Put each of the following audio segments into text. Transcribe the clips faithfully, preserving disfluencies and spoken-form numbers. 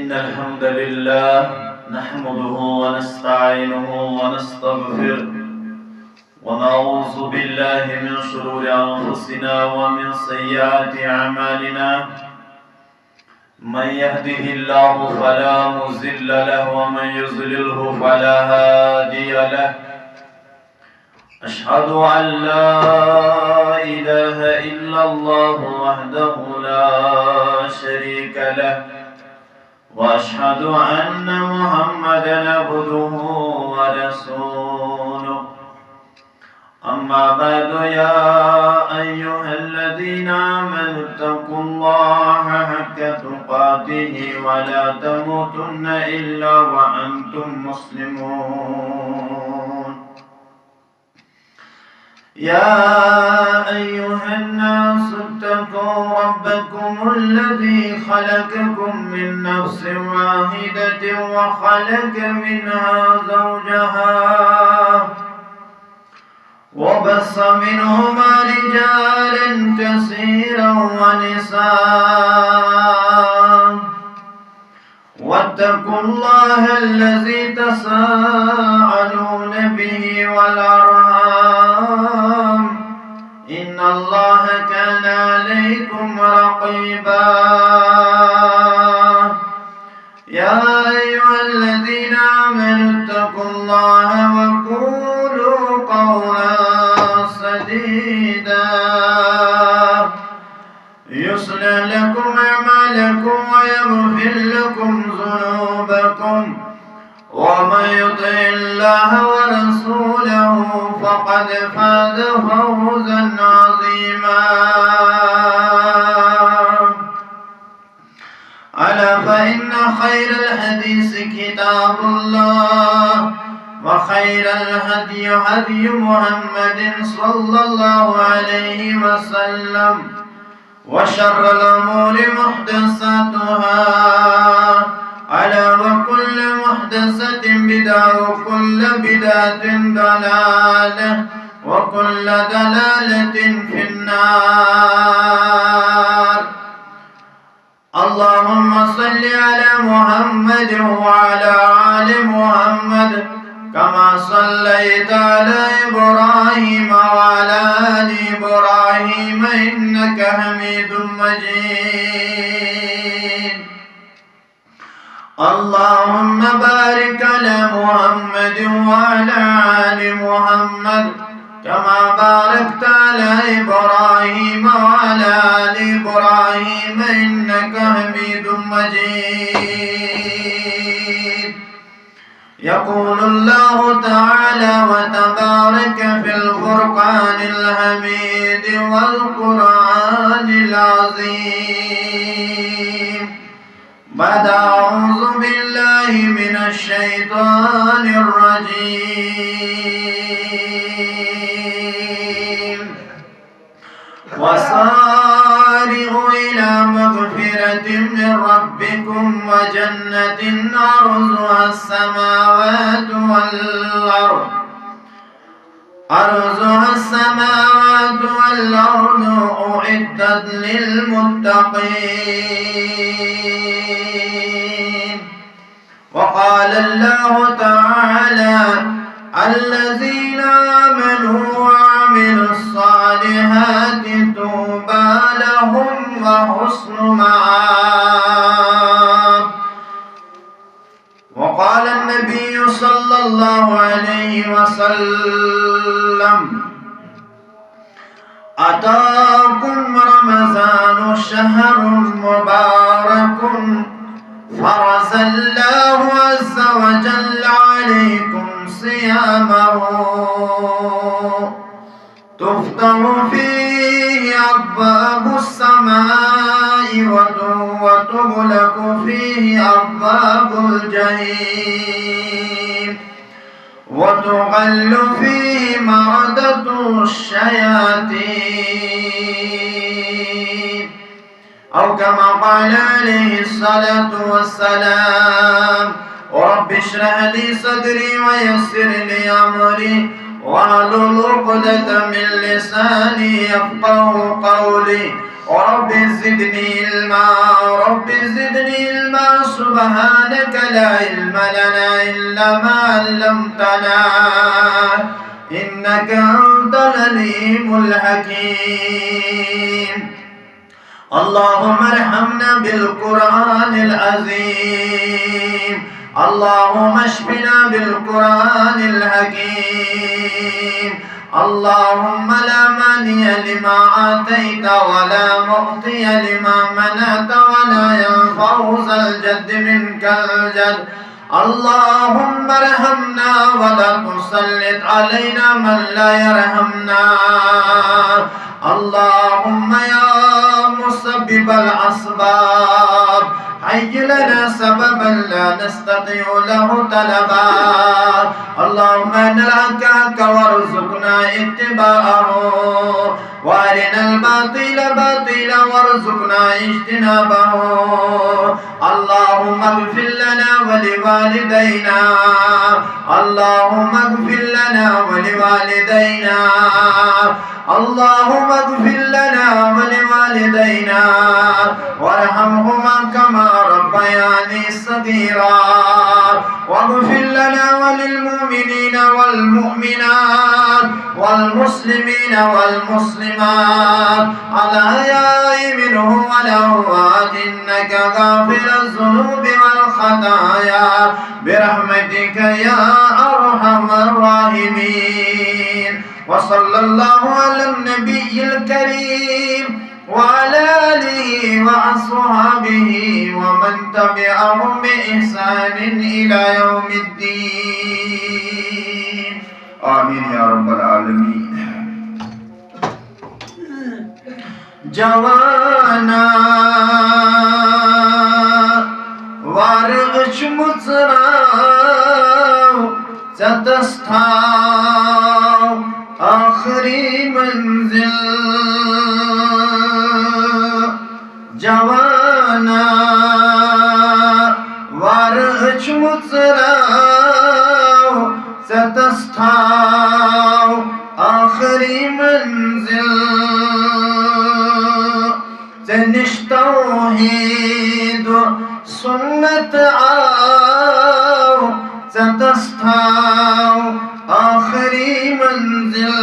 إن الحمد لله نحمده ونستعينه ونستغفره، ونعوذ بالله من شرور أنفسنا ومن سيئات أعمالنا. من يهده الله فلا مضل له، ومن يضلله فلا هادي له. أشهد أن لا إله إلا الله وحده لا شريك له، وأشهد أن محمدا عبده ورسوله. أما بعد، يا أيها الذين آمنوا اتقوا الله حق تقاته ولا تموتن إلا وأنتم مسلمون. يا أيها الناس اتقوا ربكم الذي خلقكم من نفس واحدة وخلق منها زوجها وبث منهما رجالا كثيرا ونساء، واتقوا الله الذي تساءلون به والأرحام، إن الله كان عليكم رقيبا. يا أيها الذين آمنوا اتقوا الله وقولوا قولا سديدا، يصلح لكم أعمالكم ويغفر لكم ذنوبكم، ومن يطع الله ورسوله فقد فاز فوزا عظيما. ألا فإن خير الحديث كتاب الله، وخير الهدي هدي محمد صلى الله عليه وسلم، وشر الأمور محدثاتها، ألا وكل محدثة بدعة، وكل بدعة ضلالة، وكل ضلالة في النار. اللهم صل على محمد وعلى آل محمد كما صليت على إبراهيم وعلى آل إبراهيم إنك حميد مجيد. اللهم بارك على محمد وعلى آل محمد كما باركت على إبراهيم وعلى آل إبراهيم إنك حميد مجيد. يقول الله تعالى وتبارك في الفرقان الحميد والقرآن العظيم بعد أعوذ بالله من الشيطان الرجيم. وسارعوا إلى مغفرة من ربكم وجنة عرضها السماوات والأرض، عرضها السماوات والأرض أعدت للمتقين. وقال الله تعالى: الذين آمنوا وعملوا الصالحات طوبى لهم وحسن مآب. وقال النبي صلى الله عليه وسلم: أتاكم رمضان شهر مبارك، فرض الله عز وجل عليكم صيامه، تفتح فيه أبواب السماء وت-، وتغلق فيه أبواب الجحيم، وتغل فيه مردة الشياطين. أو كما قال عليه الصلاة والسلام. رب اشرح لي صدري ويسر لي أمري واحلل عقدة من لساني يفقهوا قولي. رب زدني علما، رب زدني علما. سبحانك لا علم لنا إلا ما علمتنا إنك أنت العليم الحكيم. اللهم ارحمنا بالقرآن العظيم. اللهم اشفنا بالقرآن الحكيم. اللهم لا مانع لما أعطيت ولا معطي لما منعت ولا ينفع ذا الجد منك الجد. اللهم ارحمنا ولا تسلط علينا من لا يرحمنا. اللهم يا مسبب الأسباب، هيئ لنا سببا لا نستطيع له طلبا. اللهم أرنا الحق حقا وارزقنا اتباعه، وأرنا الباطل باطلا وارزقنا اجتنابه. اللهم اغفر لنا ولوالدينا. اللهم اغفر لنا ولوالدينا. اللهم اغفر لنا ولوالدينا وارحمهما كما ربياني صغيرا. واغفر لنا وللمؤمنين والمؤمنات والمسلمين والمسلمات الأحياء منهم والأموات إنك غافر الذنوب والخطايا برحمتك يا أرحم الراحمين. وصلى الله على النبي الكريم وعلى آله وأصحابه ومن تبعهم بإحسان إلى يوم الدين. آمين يا رب العالمين. جوانا، وارٕ أچھ مُژراو، ژےٚ تَس تھاو ٲخری منزل۔ جوانا، وارٕ أچھ مُژراو، ژےٚ تَس تھاو ٲخری منزل۔ ژےٚ نِش توحید سنت آو، ژےٚ تَس تھاو ٲخری منزل۔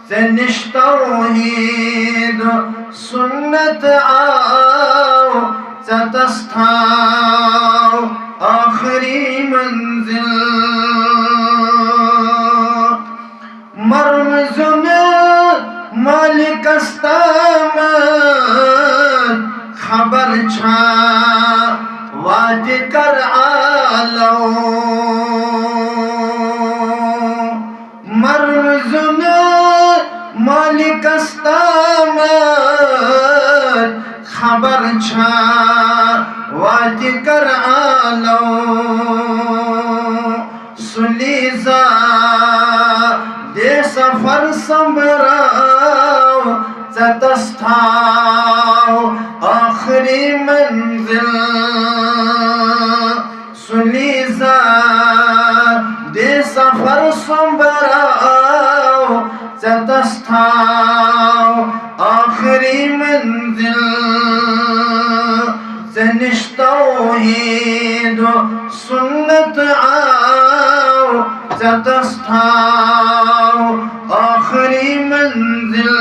ژےٚ نِش توحید سنت آو، ژےٚ تَس تھاو ٲخری منزل۔ مرمزُن مالکس تام خبر چھا واتہِ کر عالم۔ مرمزُن مالکس تام خبر چھا واتہِ کر عالم۔ سُلی زا دِ سفر سنبراو، ژےٚ تَس تھاو ٲخری منزل۔ سُلی زا دِ سفر سنبراو، ژےٚ تَس تھاو ٲخری منزل۔ ژےٚ نِش توحید سنت آو، ژےٚ تَس تھاو ٲخری منزل۔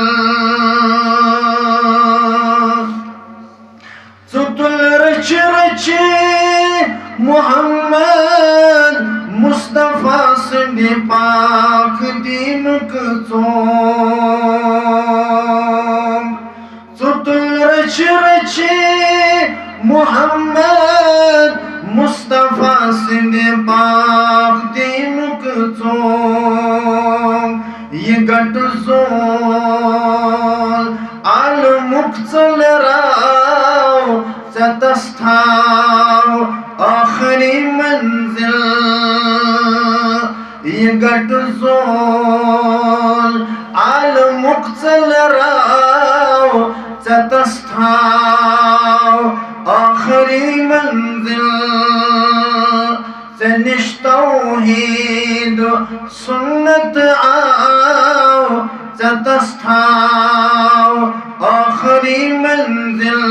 ژٕ تُل رٔچھِ رٔچھِ محمد مصطفیٰ سٕنٛدِ پاک دیٖنُک ژوٚم۔ ژٕ تُل رٔچھِ رٔچھِ محمد مصطفیٰ سٕنٛدِ پاک دیٖنُک ژوٚم۔ یہِ گٹہٕ زول عالمُک ژٔلراو، ژےٚ تَس تھاو ٲخری منزل۔ یہِ گٹہٕ زول عالمُک ژٔلراو، ژےٚ تَس تھاو ٲخری منزل۔ نِش توحیٖد سُنت آو، ژےٚ تس تھاو ٲخری منزل۔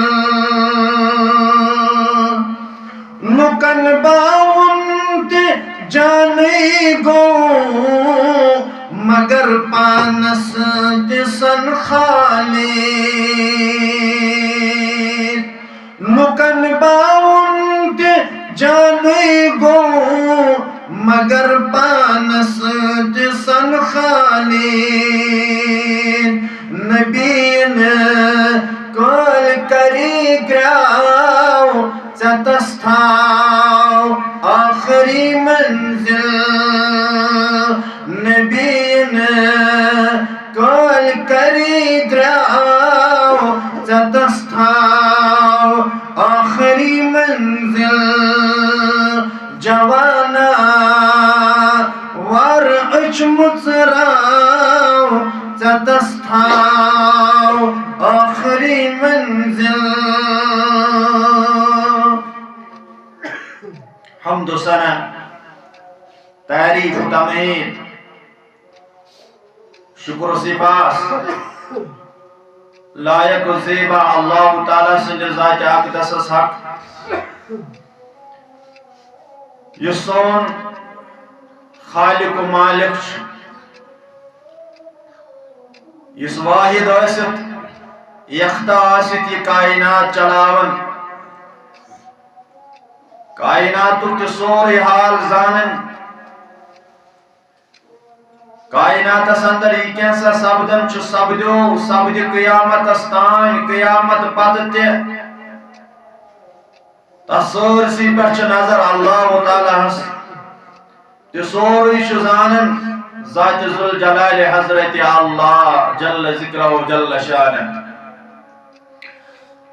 لُکن باوُن تہِ جانٕے گوٚو، مگر پانس دِسن خالی۔ لُکن باوُن تہِ جانٕے گوٚو، مگر پانس دِسن خالی۔ نبیٖن کٲلۍ کری گراو، ژےٚ تس تھاو ٲخری منزل۔ نبیٖن کٲلۍ کری گراو، ژےٚ تس تھاو ٲخری منزل۔ جوانا وار أچھ مُژراو، ژےٚ تس تھاو ٲخری منزل۔ حمد و ثنا، تعریف و تمجید، شکر و سپاس لایق و زیبا اللہ تعالیٰ سٕنٛدِ ذاتِ اقدسس حق، یُس سون خالق و مالک چھُ، یُس واحد ٲسِتھ یختہ ٲسِتھ یہِ کائنات چلاوان، کائناتُک تہِ سورُے حال زانان، کائناتس اندر یہِ کینٛژھا سپدان چھُ، سپدیو، سپدِ قیامتس تام، قیامت پتہٕ تہِ۔ تس سٲرسٕے پٮ۪ٹھ چھِ نظر اللہ تعالیٰ ہس۔ تہِ سورُے چھُ زانان ذاتِ ذوالجلالِ حضرت اللہ جل ذکرہ و جل شانہ۔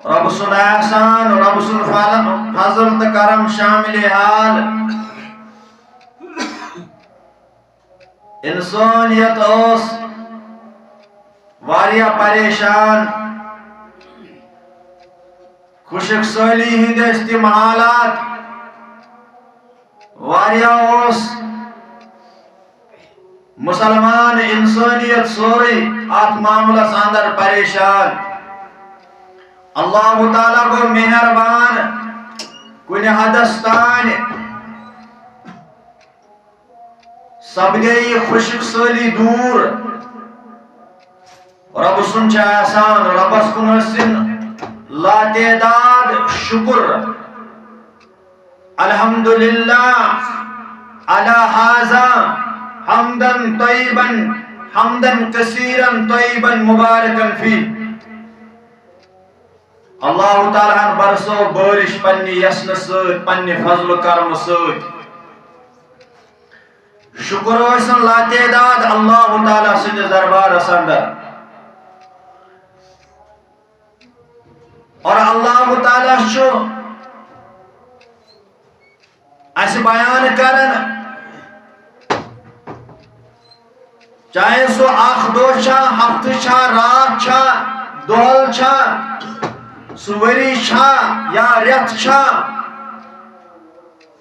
رۄب سُنٛد احسان، رۄب سُنٛد فضل، فضل تہٕ کرم شاملِ حال۔ انسانیت ٲس واریاہ پریشان، خشک سٲلی ہٕنٛدۍ ٲسۍ تِم حالات، واریاہ اوس مسلمان انسانیت سورُے اتھ معاملس اندر پریشان۔ اللہ تعالیٰ گوٚو مہربان کُنہِ حدس تانۍ۔ سپدے یہِ خشک سٲلی دوٗر۔ رۄب سُنٛد چھُ احسان، رۄبس کُن ٲسِن لاتعداد شُکر۔ الحمدللہ علی ھذا حمداً طیباً، حمداً کثیراً طیباً مبارکاً فیہ۔ اللہ تعالیٰ ہن برسو بٲرِش پننہِ یژھنہٕ سۭتۍ، پننہِ فضل و کرمہٕ سۭتۍ۔ شُکر ٲسِن لاتعداد اللہ تعالیٰ سٕنٛدِس دربارس اندر۔ اور اللہ تعالیٰ چھُ اسہِ بیان کران، چاہے سُہ اکھ دۄہ چھا، ہفتہٕ چھا، راتھ چھا، دۄہل چھا، سُہ ؤری چھا یا رٮ۪تھ چھا،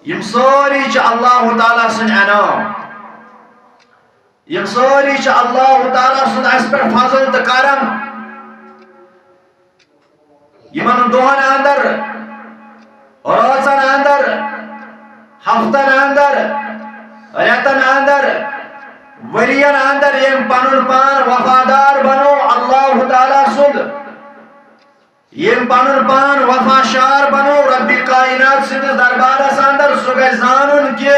یِم سٲری چھِ اللہ تعالیٰ سٕنٛدۍ انعام۔ یِم سٲری چھِ اللہ تعالیٰ سُنٛد اَسہِ پٮ۪ٹھ فضل تہٕ کرم۔ یِمن دۄہن اندر، رٲژن اندر، ہفتن اندر، رٮ۪تن اندر، ؤرین اندر ییٚمۍ پنُن پان وفادار بنوو اللہ تعالیٰ سُنٛد، ییٚمۍ پنُن پان وفا شار بنوو ربِ کائنات سٕنٛدِس دربارس اندر، سُہ گژھِ زانُن کہِ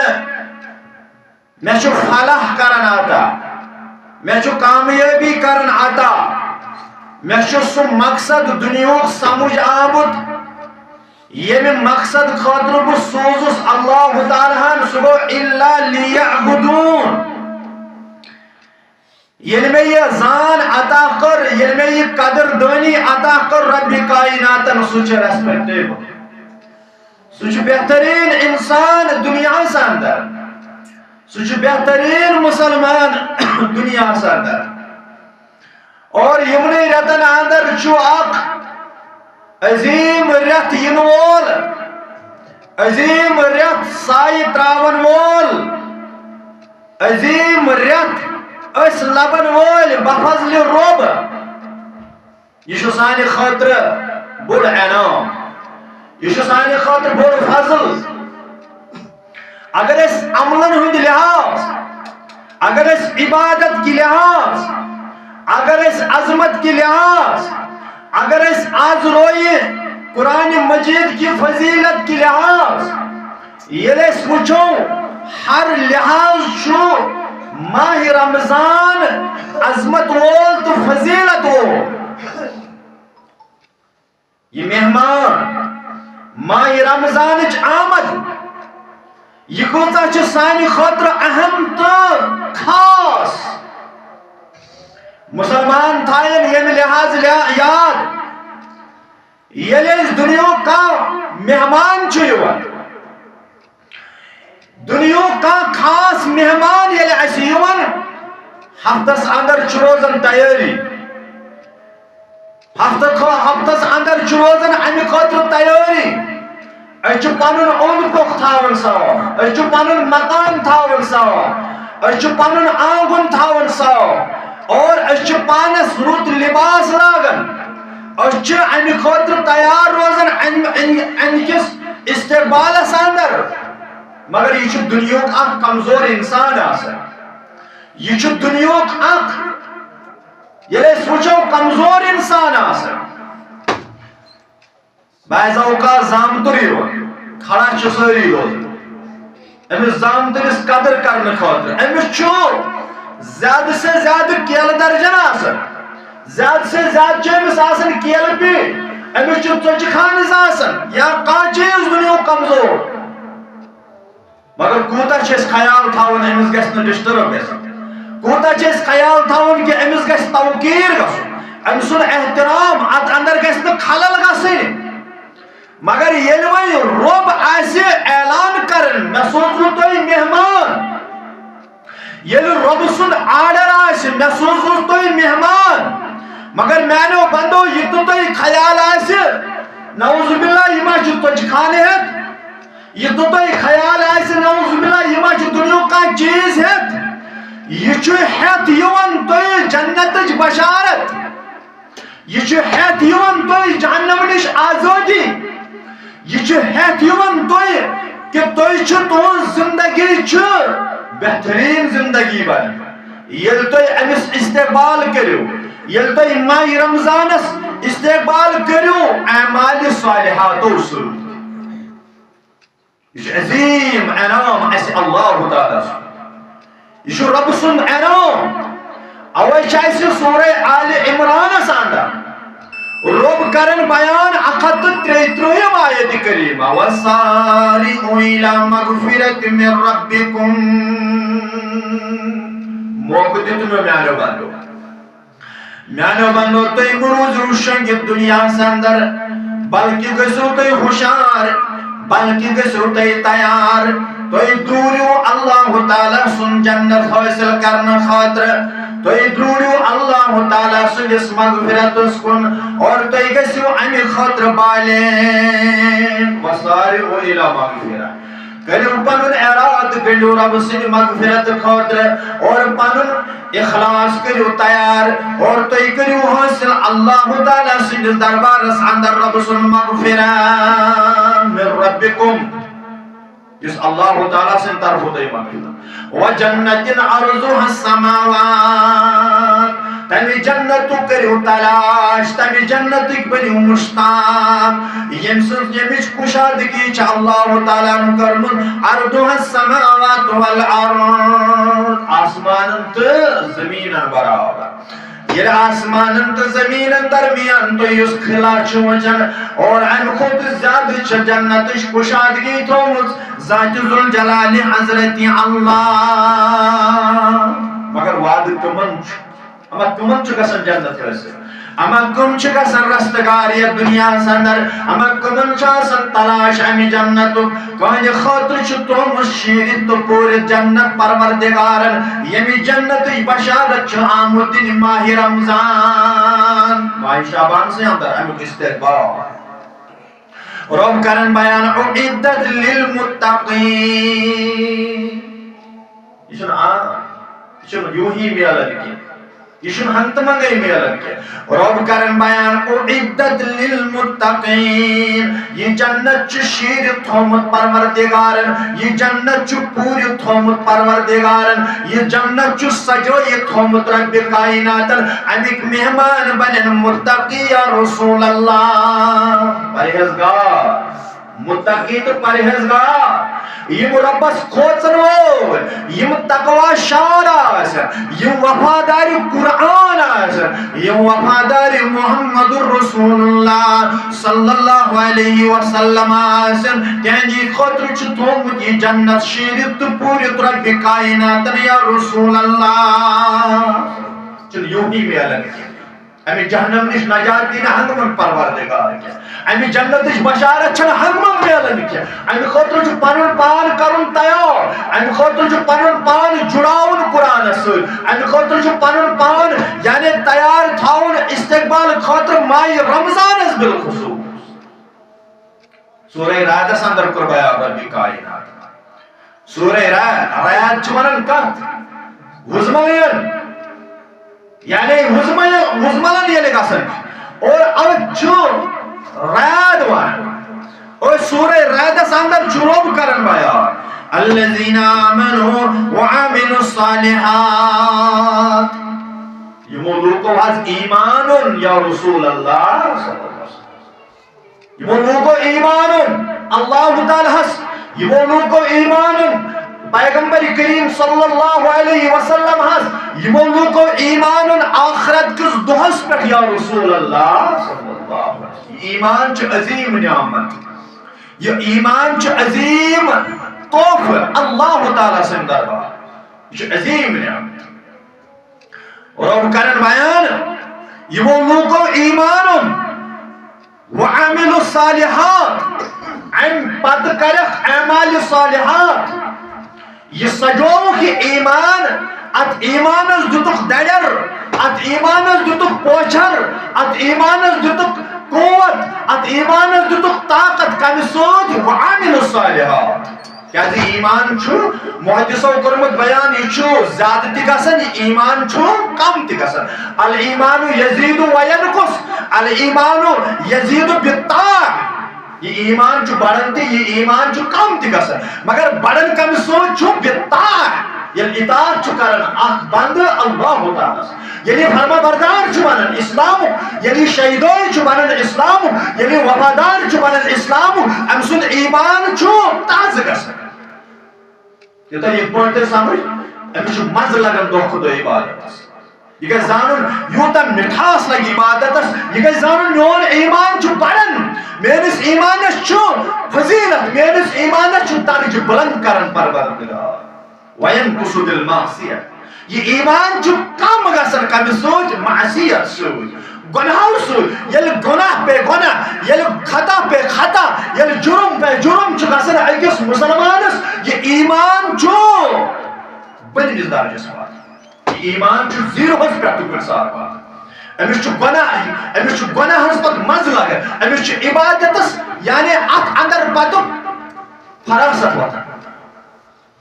مےٚ چھُ فلاح کرن عطا، مےٚ چھُ کامیٲبی کرن عطا، مےٚ چھُ سُہ مقصد دُنیاہُک سمجھ آمُت، ییٚمہِ مقصد خٲطرٕ بہٕ سوٗزُس اللہ تعالیٰ ہن، سُہ گوٚو الا لیعبدون۔ ییٚلہِ مےٚ یہِ زان عطا کٔر، ییٚلہِ مےٚ یہِ قدر دٲنی عطا کٔر ربِ کائناتن، سُہ چھُ ریسپیکٹیبل۔ سُہ چھُ بہتریٖن انسان دُنیاہس اندر۔ سُہ چھُ بہتریٖن مسلمان دُنیاہس اندر۔ اور یِمنٕے رٮ۪تن اندر چھُ اکھ عظیٖم رٮ۪تھ یِنہٕ وول۔ عظیم رٮ۪تھ سایہِ تراون وول، عظیم رٮ۪تھ أسۍ لبن وٲلۍ بفضل رۄب۔ یہِ چھُ سانہِ خٲطرٕ بوٚڑ انعام، یہِ چھُ سانہِ خٲطرٕ بوٚڑ فضل۔ اگر أسۍ عملن ہُنٛد لحاظ، اگر أسۍ عبادت کہِ لحاظ، اگر أسۍ عظمت کہِ لحاظ، اگر أسۍ از رویہِ قرآن مجید کہِ فضیلت کہِ لحاظ، ییٚلہِ أسۍ وٕچھو، ہر لحاظ چھُ ماہِ رمضان عظمت وول تہٕ فضیلت وول۔ یہِ مہمان، ماہِ رمضانٕچ آمد، یہِ کۭژاہ چھِ سانہِ خٲطرٕ اہم تہٕ خاص۔ مسلمان تھاین ییٚمہِ لحاظ لیا-، یاد، ییٚلہِ أسۍ دُنیاہُک کانٛہہ مہمان چھُ یِوان، دُنیاہُک کانٛہہ خاص مہمان ییٚلہِ اَسہِ یِوان، ہفتس اندر چھُ روزان تیٲری۔ ہفتہٕ خٲ-، ہفتس اندر چھُ روزان اَمہِ خٲطرٕ تیٲری۔ أسۍ چھِ پنُن اوٚنٛد پوٚکھ تھاوان صاف، أسۍ چھِ پنُن مکان تھاوان صاف، أسۍ چھِ پنُن آنگُن تھاوان صاف، اور أسۍ چھِ پانس رُت لباس لاگان۔ أسۍ چھِ اَمہِ خٲطرٕ تیار روزان اَمہِ، اَمہِ، اَمہِ کِس استقبالس اندر۔ مگر یہِ چھُ دُنیاہُک اکھ کمزور انسان آسان۔ یہِ چھُ دُنیاہُک اکھ، ییٚلہِ أسۍ وٕچھو، کمزور انسان آسان۔ بعض اوقات زامتُر یِوان، کھڑا چھِ سٲری روزان۔ أمِس زامتٕرِس قدر کرنہٕ خٲطرٕ، أمِس چھُ زیادٕ سے زیادٕ کیلہٕ درجن آسان، زیادٕ سے زیادٕ چھِ أمِس آسان کیلہٕ پیٖٹۍ، أمِس چھِ ژۄچہِ خانٕز آسان یا کانٛہہ چیٖز دُنیاہُک کمزور۔ مگر کوٗتاہ چھِ أسۍ خیال تھاوُن أمِس گژھِ نہٕ disturb گژھُن؟ کوٗتاہ چھِ أسۍ خیال تھاوُن کہِ أمِس گژھِ توقیٖر گژھُن، أمۍ سُنٛد احترام، اَتھ اندر گژھِ نہٕ خلل گژھٕنۍ؟ مگر ییٚلہِ وۄنۍ رۄب آسہِ اعلان کران، "مےٚ سوزوٕ تۄہہِ مہمان"، ییٚلہِ رۄبہٕ سُنٛد order آسہِ، "مےٚ سوزوٕ تۄہہِ مہمان"، مگر میانیو بندو، یہِ تہِ تۄہہِ خیال آسہِ، نعوذ باللہ، یہِ ما چھُ ژۄچہِ خانہٕ ہٮ۪تھ؟ یہِ تہِ تۄہہِ خیال آسہِ، نعوذ باللہ، یہِ ما چھُ دُنیاہُک کانٛہہ چیٖز ہٮ۪تھ؟ یہِ چھُ ہٮ۪تھ یِوان تۄہہِ جنتٕچ بشارت۔ یہِ چھُ ہٮ۪تھ یِوان تۄہہِ جہنم نِش آزٲدی۔ یہِ چھُ ہٮ۪تھ یِوان تۄہہِ کہِ تۄہہِ چھُ، تُہٕنٛز زندگی چھِ بہتریٖن زندگی بنٕنۍ۔ ییٚلہِ تُہۍ أمِس استقبال کٔرِو، ییٚلہِ تُہۍ ماہِ رمضانس استقبال کٔرِو اعمالِ صالحاتو سۭتۍ۔ یہِ چھُ عظیٖم انعام اَسہِ اللہ تعالیٰ سُنٛد۔ یہِ چھُ رۄبہٕ سُنٛد انعام۔ اوے چھُ اَسہِ سورہ آلِ عمرانس اندر رۄب کران بیان اکھ ہتھ تہٕ ترٛیہِ ترٕٛہِم آیت کریمہ، "وسارعوا الی مغفرۃ من ربکم"۔ موقعہٕ دیُت مےٚ میانیو بندو۔ میانیو بندو، تُہۍ مہٕ روٗزِو شۄنٛگِتھ دُنیاہس اندر، بلکہِ گٔژھِو تُہۍ ہُشار، بلکہِ گٔژھِو تُہۍ تیار۔ تُہۍ دوٗرِو اللہ تعالیٰ سُنٛد جنت حٲصِل کرنہٕ خٲطرٕ، تُہۍ دوٗرِو اللہ تعالیٰ سٕنٛدِس مغفرتس کُن، اور تُہۍ گٔژھِو اَمہِ خٲطرٕ بالغ۔ وسارعوا الی مغفرۃ۔ کٔرِو پنُن ارادٕ، کٔرِو رۄبہٕ سٕنٛدِ مغفرت خٲطرٕ اور پنُن اخلاص کٔرِو تیار اور تُہۍ کٔرِو حٲصِل اللہ تعالیٰ سٕنٛدِس دربارس اندر رۄبہٕ سُنٛد مغفرت من ربکم، یُس اللہ تعالیٰ سٕنٛدِ طرفہٕ تۄہہِ مغفرت۔ وجنت عرضها السماوات، تمہِ جنتُک کٔرِو تلاش، تمہِ جنتٕکۍ بٔنِو مشتاق، ییٚمہِ سٕنٛز، ییٚمِچ کُشادگی چھِ اللہ تعالیٰ ہن کٔرمٕژ، عرضها السماوات والارض، آسمانن تہٕ زمیٖنن برابر۔ ییٚلہِ آسمانن تہٕ زمیٖنن درمیان تُہۍ یُس خلا چھِو وٕچھان، اور اَمہِ کھۄتہٕ زیادٕ چھِ جنتٕچ کُشادگی تھٲومٕژ ذاتِ ذوالجلالِ حضرتِ اللہ۔ مگر وعدٕ کٕمن چھُ؟ اما کٕمن چھُ گژھان جنت حٲصِل؟ اما کٕم چھِ گژھان رستگار یتھ دُنیاہس اندر؟ اما کٕمن چھُ آسان تلاش امہِ جنتُک؟ کٕہٕنٛدِ خٲطرٕ چھُ تھوٚومُت شیٖرِتھ تہٕ پوٗرِتھ جنت پروردگارن، ییٚمہِ جنتٕچ بشارت چھِ آمُت دِنہٕ ماہِ رمضان، ماہِ شعبانسٕے اندر امیُک استقبال۔ رب کرن بیان، اعدت للمتقین۔ یہ چھُنہٕ عام، یہ چھُنہٕ یوٗہی میلان کینٛہہ، یہ چھُنہٕ ہنگ تہٕ منگے میلان کینٛہہ۔ رب کرن بیان، اعدت للمتقین۔ یہ جنت چھُ شیٖرِتھ تھومُت پروردگارن، یہ جنت چھُ پوٗرٕ تھومُت پروردگارن، یہ جنت چھُ سجٲیِتھ تھومُت رب کائناتن۔ امیک مہمان بنن متقی یا رسول اللہ، پرہیزگار۔ متقی تہٕ پرہیزگار، یم ربس کھوژن وٲلۍ، یم تقوی شار آسن، یم وفادار قرآن آسن، یم وفادار محمد رسول اللہ صلی اللہ علیہ وسلم آسن، تہندِ خٲطرٕ چھُ تھومُت یہ جنت شیٖرِتھ تہٕ پوٗرِتھ رب کائناتن یا رسول اللہ۔ چھُنہٕ یوٗہی میلان کینٛہہ۔ امہِ جہنم نِش نجات دِنہٕ ہنگمن پروردگار کینٛہہ۔ امہِ جنتٕچ بشارت چھنہٕ ہنگمن میلان کینٛہہ۔ امہِ خٲطرٕ چھُ پنُن پان کرُن تیار۔ امہِ خٲطرٕ چھُ پنُن پان جُڑاوُن قرآنس سۭتۍ۔ امہِ خٲطرٕ چھُ پنُن پان، یعنی، تیار تھاوُن استقبال خٲطرٕ ماہِ رمضانس بالخصوص۔ سورہ رعدس اندر کوٚر بیان رب کائنات۔ سورہ رعد، رعد چھِ ونان کتھ؟ وُزملن، یعنی وُزمل، وُزملن ییٚلہِ گژھان چھِ۔ اور اتھ چھُ رعد ونان۔ اور سورہ رعدس اندر چھُ رب کران بیان، الذین آمنوا وعملوا الصالحات۔ یِمو لوٗکو حظ ایمان اوٚن یا رسول اللہ صلی اللہ علیہ وسلم۔ یِمو لوٗکو ایمان اوٚن اللہ تعالیٰ ہس، یِمو لوٗکو ایمان اوٚن پیغمبر کریم صلی اللہ علیہ وسلم ہس، یِمو لوٗکو ایمان اوٚن آخرت کِس دۄہس پٮ۪ٹھ یا رسول اللہ صلی اللہ علیہ وسلم۔ یہِ ایمان چھُ عظیم نعمت، یہِ ایمان چھُ عظیم تحفہٕ اللہ تعالیٰ سٕنٛدِ دربار، یہِ چھُ عظیم نعمت۔ رب کرن بیان، یِمو لوٗکو ایمان اوٚن، وعملوا الصالحات، امہِ پتہٕ کرکھ اعمال صالحات۔ یہِ سجووُکھ یہِ ایمان، اتھ ایمانس دِتُکھ دریر، اتھ ایمانس دِتُکھ پوچھر، اتھ ایمانس دِتُکھ قوت، اتھ ایمانس دِتُکھ طاقت۔ کمہِ سۭتۍ؟ وعملوا الصالحات۔ کیازِ ایمان چھُ، محدثو کوٚرمُت بیان، یہِ چھُ زیادٕ تہِ گژھان، یہِ ایمان چھُ کم تہِ گژھان۔ الایمان یزید و ینقص، الایمان یزید بالطاعہ۔ یہِ ایمان چھُ بڑان تہِ، یہِ ایمان چھُ کم تہِ گژھان، مگر بڑان کمہِ سۭتۍ چھُ؟ بالطاعہ۔ ییٚلہِ اطاعت چھُ کران اکھ بندٕ اللہ تعالیٰ، ییٚلہِ فرما بردار چھُ بنان اسلامُک، ییٚلہِ شہیدوے چھُ بنان اسلامُک، ییٚلہِ وفادار چھُ بنان اسلامُک، أمۍ سُنٛد ایمان چھُ تازٕ گژھان۔ یوٗتاہ یِتھ پٲٹھۍ تۄہہِ سمجھ، أمِس چھُ مزٕ لگان دۄہ کھۄتہٕ دۄہ عبادتس۔ یہِ گژھِ زانُن، یوٗتاہ مِٹھاس لگہِ عبادتس، یہِ گژھِ زانُن، میون ایمان چھُ بڑان، میٲنِس ایمانس چھُ فضیلت، میٲنِس ایمانس چھُ درجہٕ بلند کران پروردگار۔ وینقص بالمعصیہ۔ یہِ ایمان چھُ کم گژھان کمہِ سۭتۍ؟ معصیت سۭتۍ، گۄناہو سۭتۍ۔ ییٚلہِ گۄناہ پے گۄناہ، ییٚلہِ خطا پے خطا، ییٚلہِ جُرم پے جُرم چھُ گژھان أکِس مُسلمانس، یہِ ایمان چھُ بٔلمِس درجس واتان۔ یہِ ایمان چھُ زیٖروہس پٮ۪ٹھ تہِ کُنہِ ساتہٕ واتان۔ أمِس چھُ گۄناہ، أمِس چھُ گۄناہس پتہٕ مزٕ لگان، أمِس چھُ عبادتس، یعنی اتھ اندر پتہٕ فراست واتان۔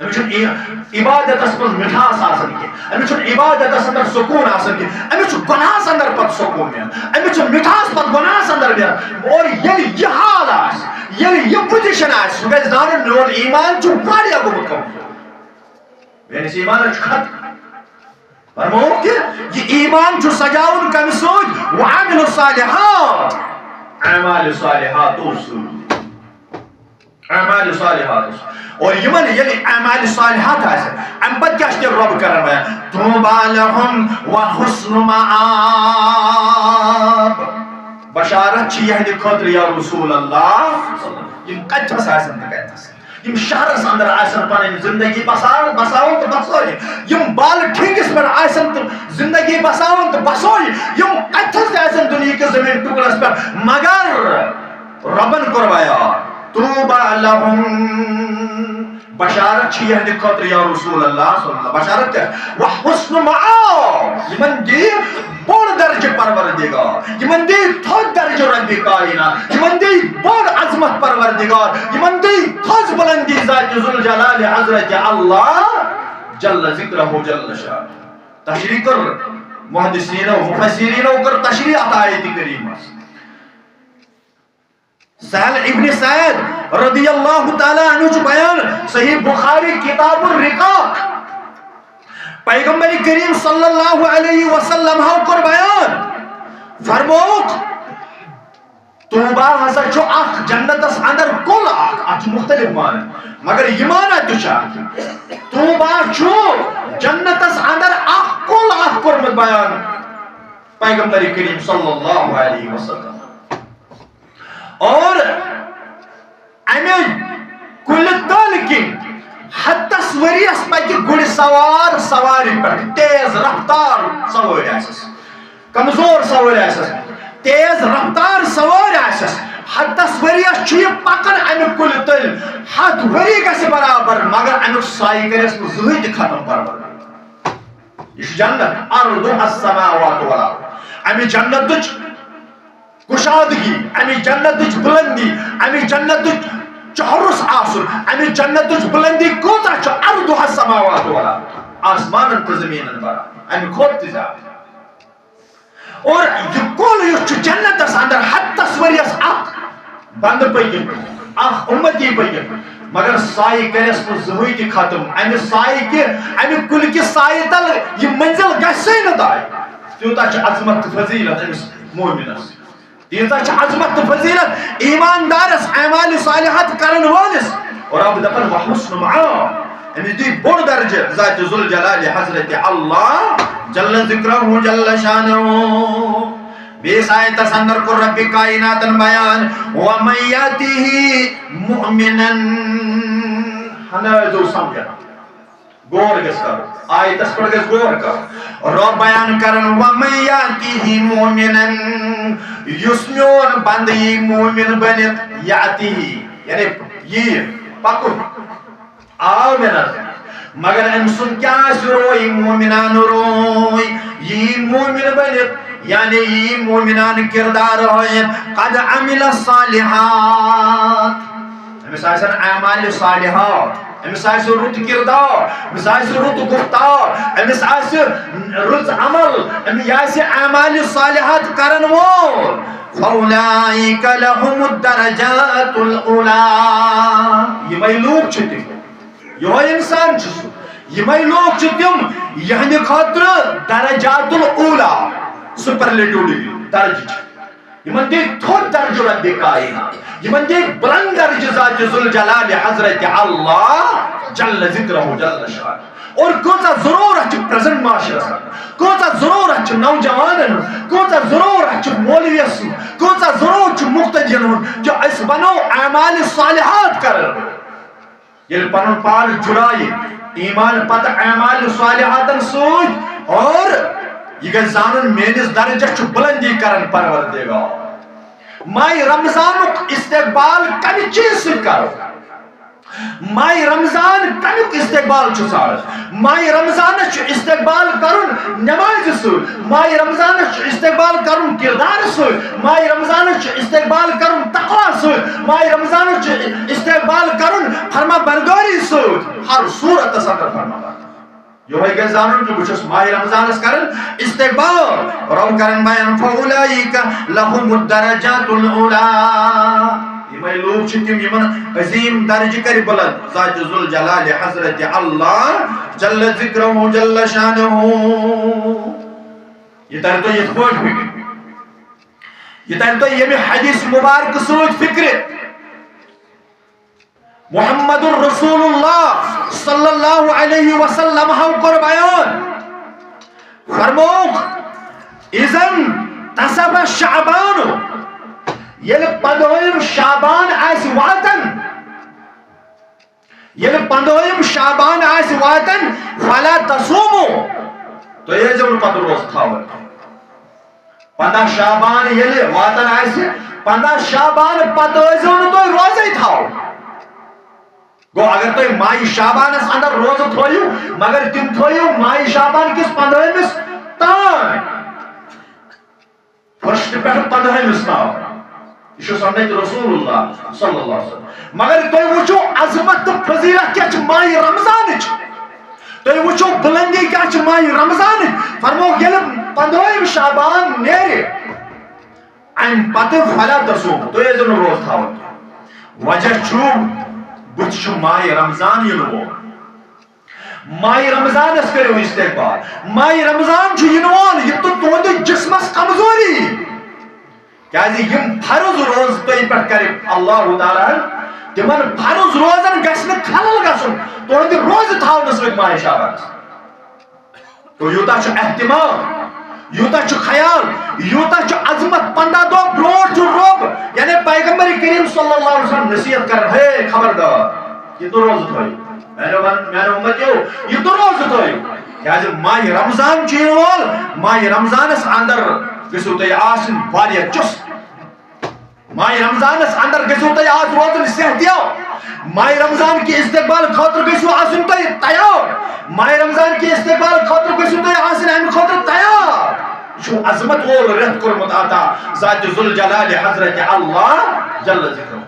أمِس چھُنہٕ ع-، عبادتس منٛز مِٹھاس آسان کینٛہہ۔ أمِس چھُنہٕ عبادتس اندر سکوٗن آسان کینٛہہ۔ أمِس چھُ گۄناہس اندر پتہٕ سکوٗن مِلان۔ أمِس چھُ مِٹھاس پتہٕ گۄناہس اندر مِلان۔ اور ییٚلہِ یہِ حال آسہِ، ییٚلہِ یہِ پوزیشن آسہِ، سُہ گژھِ زانُن، میون ایمان چھُ واریاہ گوٚمُت کمزور۔ میٲنِس ایمانس چھُ خطرٕ۔ فرمووُکھ کہِ یہِ ایمان چھُ سجاوُن کمہِ سۭتۍ؟ وعملوا الصالحات۔ اعمال صالحاتو سۭتۍ۔ اعمال صالحات۔ اور یِمن ییٚلہِ اعمال صالحات آسہِ، اَمہِ پتہٕ کیٛاہ چھِ تیٚلہِ رۄب کران بیان؟ طوبی لہم و حسن مآب۔ بشارت چھِ یِہنٛدِ خٲطرٕ یا رسول اللہ، یِم کتھس آسن تہٕ کتھس، یِم شہرس اندر آسن پنٕنۍ زندگی بساو-، بساوان تہٕ بسٲوِتھ، یِم بالہٕ ٹھیکِس پٮ۪ٹھ آسن تہٕ زندگی بساوان تہٕ بسٲوِتھ، یِم کتھس تہِ آسن دُنیہکِس زمین ٹُکڑس پٮ۪ٹھ، مگر رۄبن کوٚر بیان، طوبى لهم، بشارت چھِ یِہنٛدِ خٲطرٕ یا رسول اللہ صلی اللہ علیہ وسلم، بشارت کیٛاہ؟ وحسن مآب، یِمن دِ بوٚڑ درجہٕ پروردگار، یِمن دِ تھوٚد درجہٕ رب کائنات، یِمن دِ بوٚڑ عظمت پروردگار، یِمن دِ تھٔز بلندی ذات ذوالجلال حضرت اللہ جل ذکرہ جل شانہ۔ تشریح کٔر محدثینو، مفسرینو کٔر تشریح اتھ آیت کریمس۔ سہل ابن سعد رضی اللہ تعالیٰ عنہ چھُ بیان، صحیح بخاری کتاب الرقاق، پیغمبر کریم صلی اللہ علیہ وسلم ہو کوٚر بیان، فرمووُکھ، طوبیٰ ہسا چھُ اکھ جنتس اندر کُل اکھ، اتھ چھُ مختلف معنی، مگر یہِ معنی تہِ چھُ اکھ۔ طوبیٰ چھُ جنتس اندر اکھ کُل اکھ کوٚرمُت بیان پیغمبر کریم صلی اللہ علیہ وسلم۔ اور امہِ کُلہِ تل کِنۍ ہتس ؤریس پکہِ گُرۍ سوار سوارِ پٮ۪ٹھ، تیز رفتار سوٲرۍ آسٮ۪س، کمزور سوٲرۍ آسٮ۪س، تیز رفتار سوٲرۍ آسٮ۪س۔ ہتس ؤریس چھُ یہِ پکان امہِ کُلہِ تٔلۍ، ہتھ ؤری گژھِ برابر، مگر امیُک سایہِ کرٮ۪س نہٕ زٕہٕے تہِ ختم پروردگار۔ یہِ چھُ جنت، عرضها السماوات والارض۔ امہِ جنتٕچ کشادگی، امہِ جنتٕچ بلندی، امہِ جنتٕچ چہرس آسُن، امہِ جنتٕچ بلندی کوٗتاہ چھُ، عرضها السماوات والارض، آسمانن تہٕ زمینن برابر، امہِ کھۄتہٕ تہِ زیادٕ۔ اور یہِ کُل یُس چھُ جنتس اندر ہتس ؤریس اکھ بندٕ پٔکِتھ، اکھ اُمتی پٔکِتھ، مگر سایہِ کرٮ۪س نہٕ زٕہٕے تہِ ختم۔ امہِ سایہِ کہِ، امہِ کُلہِ کہِ سایہِ تل یہِ منزل گژھِ نہٕ طے۔ تیوٗتاہ چھِ عظمت تہٕ فضیلت أمِس مومنس۔ تیٖژاہ چھِ عظمت تہٕ فضیلت ایماندارس، اعمال صالحات کرن وٲلِس۔ اور رب دپان، وحسن مآب، أمِس دی بوٚڑ درجہٕ ذات ذوالجلال حضرت اللہ جل ذکرہ جل شانہ۔ بیٚیِس آیتس اندر کوٚر رب کائناتن بیان، ومن یأتہ مؤمنا، ہنا جو سمجھنا۔ غور گژھِ کرُن، آیتس پٮ۪ٹھ گژھِ غور کرُن۔ رب بیان کران، ومن یأتہ مؤمنا، یُس میون بندٕ یی مومن بٔنِتھ، یأتہ، یعنی یی پکُن، آو مےٚ نظر۔ مگر أمۍ سُنٛد کیٛاہ آسہِ روے؟ مومنانہٕ روے۔ یی مومن بٔنِتھ، یعنی یی مومنانہٕ کردار ہٲوِتھ، قد عمل الصالحات۔ أمِس آسن اعمال صالحات، أمِس آسہِ رُت کردار، أمِس آسہِ رُت گفتار، أمِس آسہِ رٕژ عمل، أمِس آسہِ اعمال صالحات کرن وول۔ فأولئک لهم الدرجات العلی۔ یِمے لوٗکھ چھِ تِم، یِہوے انسان چھُ سُہ۔ یِمے لوٗکھ چھِ تِم، یِہنٛدِ خٲطرٕ درجات العلی، سپرلیٹو ڈگری، درجہٕ چھِ۔ یِمن دِتھ تھوٚد درجہٕ رب کائنات، یِمن دِتھ بلند درجہٕ ذات ذوالجلال حضرت اللہ جل ذکرہ جل شانہ۔ اور کۭژاہ ضروٗرت چھِ پریزنٹ معاشرس منٛز، کۭژاہ ضروٗرت چھِ نوجوانن ہٕنٛز، کۭژاہ ضروٗرت چھِ مولویس ہٕنٛز، کۭژاہ ضروٗرت چھِ مقتدین ہٕنٛز، کہِ أسۍ بنو اعمال صالحات کرن۔ ییٚلہِ پنُن پان جُڑایہِ ایمان پتہٕ اعمال صالحاتن سۭتۍ، اور یہِ گژھِ زانُن، میٲنِس درجس چھُ بلندی کران پروردگار۔ ماہِ رمضانُک استقبال کمہِ چیٖز سۭتۍ کرو؟ ماہِ رمضان کمیُک استقبال چھُ ژھانڈان؟ ماہِ رمضانس چھُ استقبال کرُن نمازِ سۭتۍ، ماہِ رمضانس چھُ استقبال کرُن کردار سۭتۍ، ماہِ رمضانس چھُ استقبال کرُن تقوی سۭتۍ، ماہِ رمضانس چھُ استقبال کرُن فرما برداری سۭتۍ، ہر صورتس اندر فرما بردار۔ یہوے گژھِ زانُن کہ بہٕ چھُس ماہِ رمضانس کران استقبال۔ رب کران بیان، فأولئک لهم الدرجات العلی۔ یمے لوگ چھِ تِم یمن عظیم درجہ کرِ بلند ذات ذوالجلال حضرت اللہ جل ذکرہ جل شانہ۔ یہ تر تو یتھ پٲٹھۍ فکر، یہ تر تو یمہ حدیث مبارک سۭتۍ فکر۔ محمد رسول اللہ صلی اللہ علیہ وسلم ہو کوٚر بیان، فرمووُکھ، اذا انتصف شعبان، ییٚلہِ پندہٲیِم شعبان آسہِ واتان، ییٚلہِ پندہٲیِم شعبان آسہِ واتان، فلا تصوموا، تُہۍ ٲسۍزیو نہٕ پتہٕ روزٕ تھاوان۔ پندہ شعبان ییٚلہِ واتان آسہِ، پنٛداہ شعبان پتہٕ ٲسۍزیو نہٕ تُہۍ روزے تھاوان۔ گوٚو، اگر تُہۍ ماہِ شعبانس اندر روزٕ تھٲیِو، مگر تِم تھٲیِو ماہِ شعبان کِس پنٛدہٲمِس تام۔ فرسٹ پٮ۪ٹھ پنٛدہٲمِس تام۔ یہِ چھُ سنت رسول اللہ صلی اللہ علیہ وسلم۔ مگر تُہۍ وٕچھِو عظمت تہٕ فضیلت کیٛاہ چھِ ماہِ رمضانٕچ۔ تُہۍ وٕچھِو بُلندی کیٛاہ چھِ ماہِ رمضانٕچ۔ فرمووُکھ، ییٚلہِ پنٛدہٲیِم شعبان نیرِ، اَمہِ پتہٕ فلا تصوم، تُہۍ ٲسۍزیو نہٕ روزٕ تھاوان۔ وجہ چھُ، بُتھِ چھُ ماہِ رمضان یِنہٕ وول۔ ماہِ رمضانس کٔرِو استقبال۔ ماہِ رمضان چھُ یِنہٕ وول، یہِ تُل تُہنٛدِس جسمس کمزوری۔ کیازِ یِم فرض روزٕ تۄہہِ پٮ۪ٹھ کرِ اللہ تعالیٰ ہن، تِمن فرض روزن گژھِ نہٕ خلل گژھُن تُہنٛدِ روزٕ تھاونہٕ سۭتۍ ماہِ شعبانس۔ تو یوٗتاہ چھُ اہتمام، یوٗتاہ چھُ خیال، یوٗتاہ چھُ عظمت۔ پنٛداہ دۄہ برونٛٹھ چھُ رۄب، یعنی پیغمبر کریم صلی اللہ علیہ وسلم نصیحت کران، ہے خبردار، یہِ تہِ روزٕ تھٲیِو۔ میانیو بن-، میانیو اُمتیو، یہِ تہِ روزٕ تھٲیِو۔ کیازِ ماہِ رمضان چھُ یِنہٕ وول، ماہِ رمضانس اندر گٔژھِو تُہۍ آسٕنۍ واریاہ چُست۔ ماہِ رمضانس اندر گٔژھِو تُہۍ آز روزُن صحتیاب۔ ماہِ رمضان کہِ استقبال خٲطرٕ گٔژھِو آسُن تُہۍ تیار۔ ماہِ رمضان کہِ استقبال خٲطرٕ گٔژھِو تُہۍ آسٕنۍ امہِ خٲطرٕ تیار۔ یہِ چھُ عظمت وول رٮ۪تھ کوٚرمُت عطا ذات ذوالجلال حضرت اللہ جل ذکرہ۔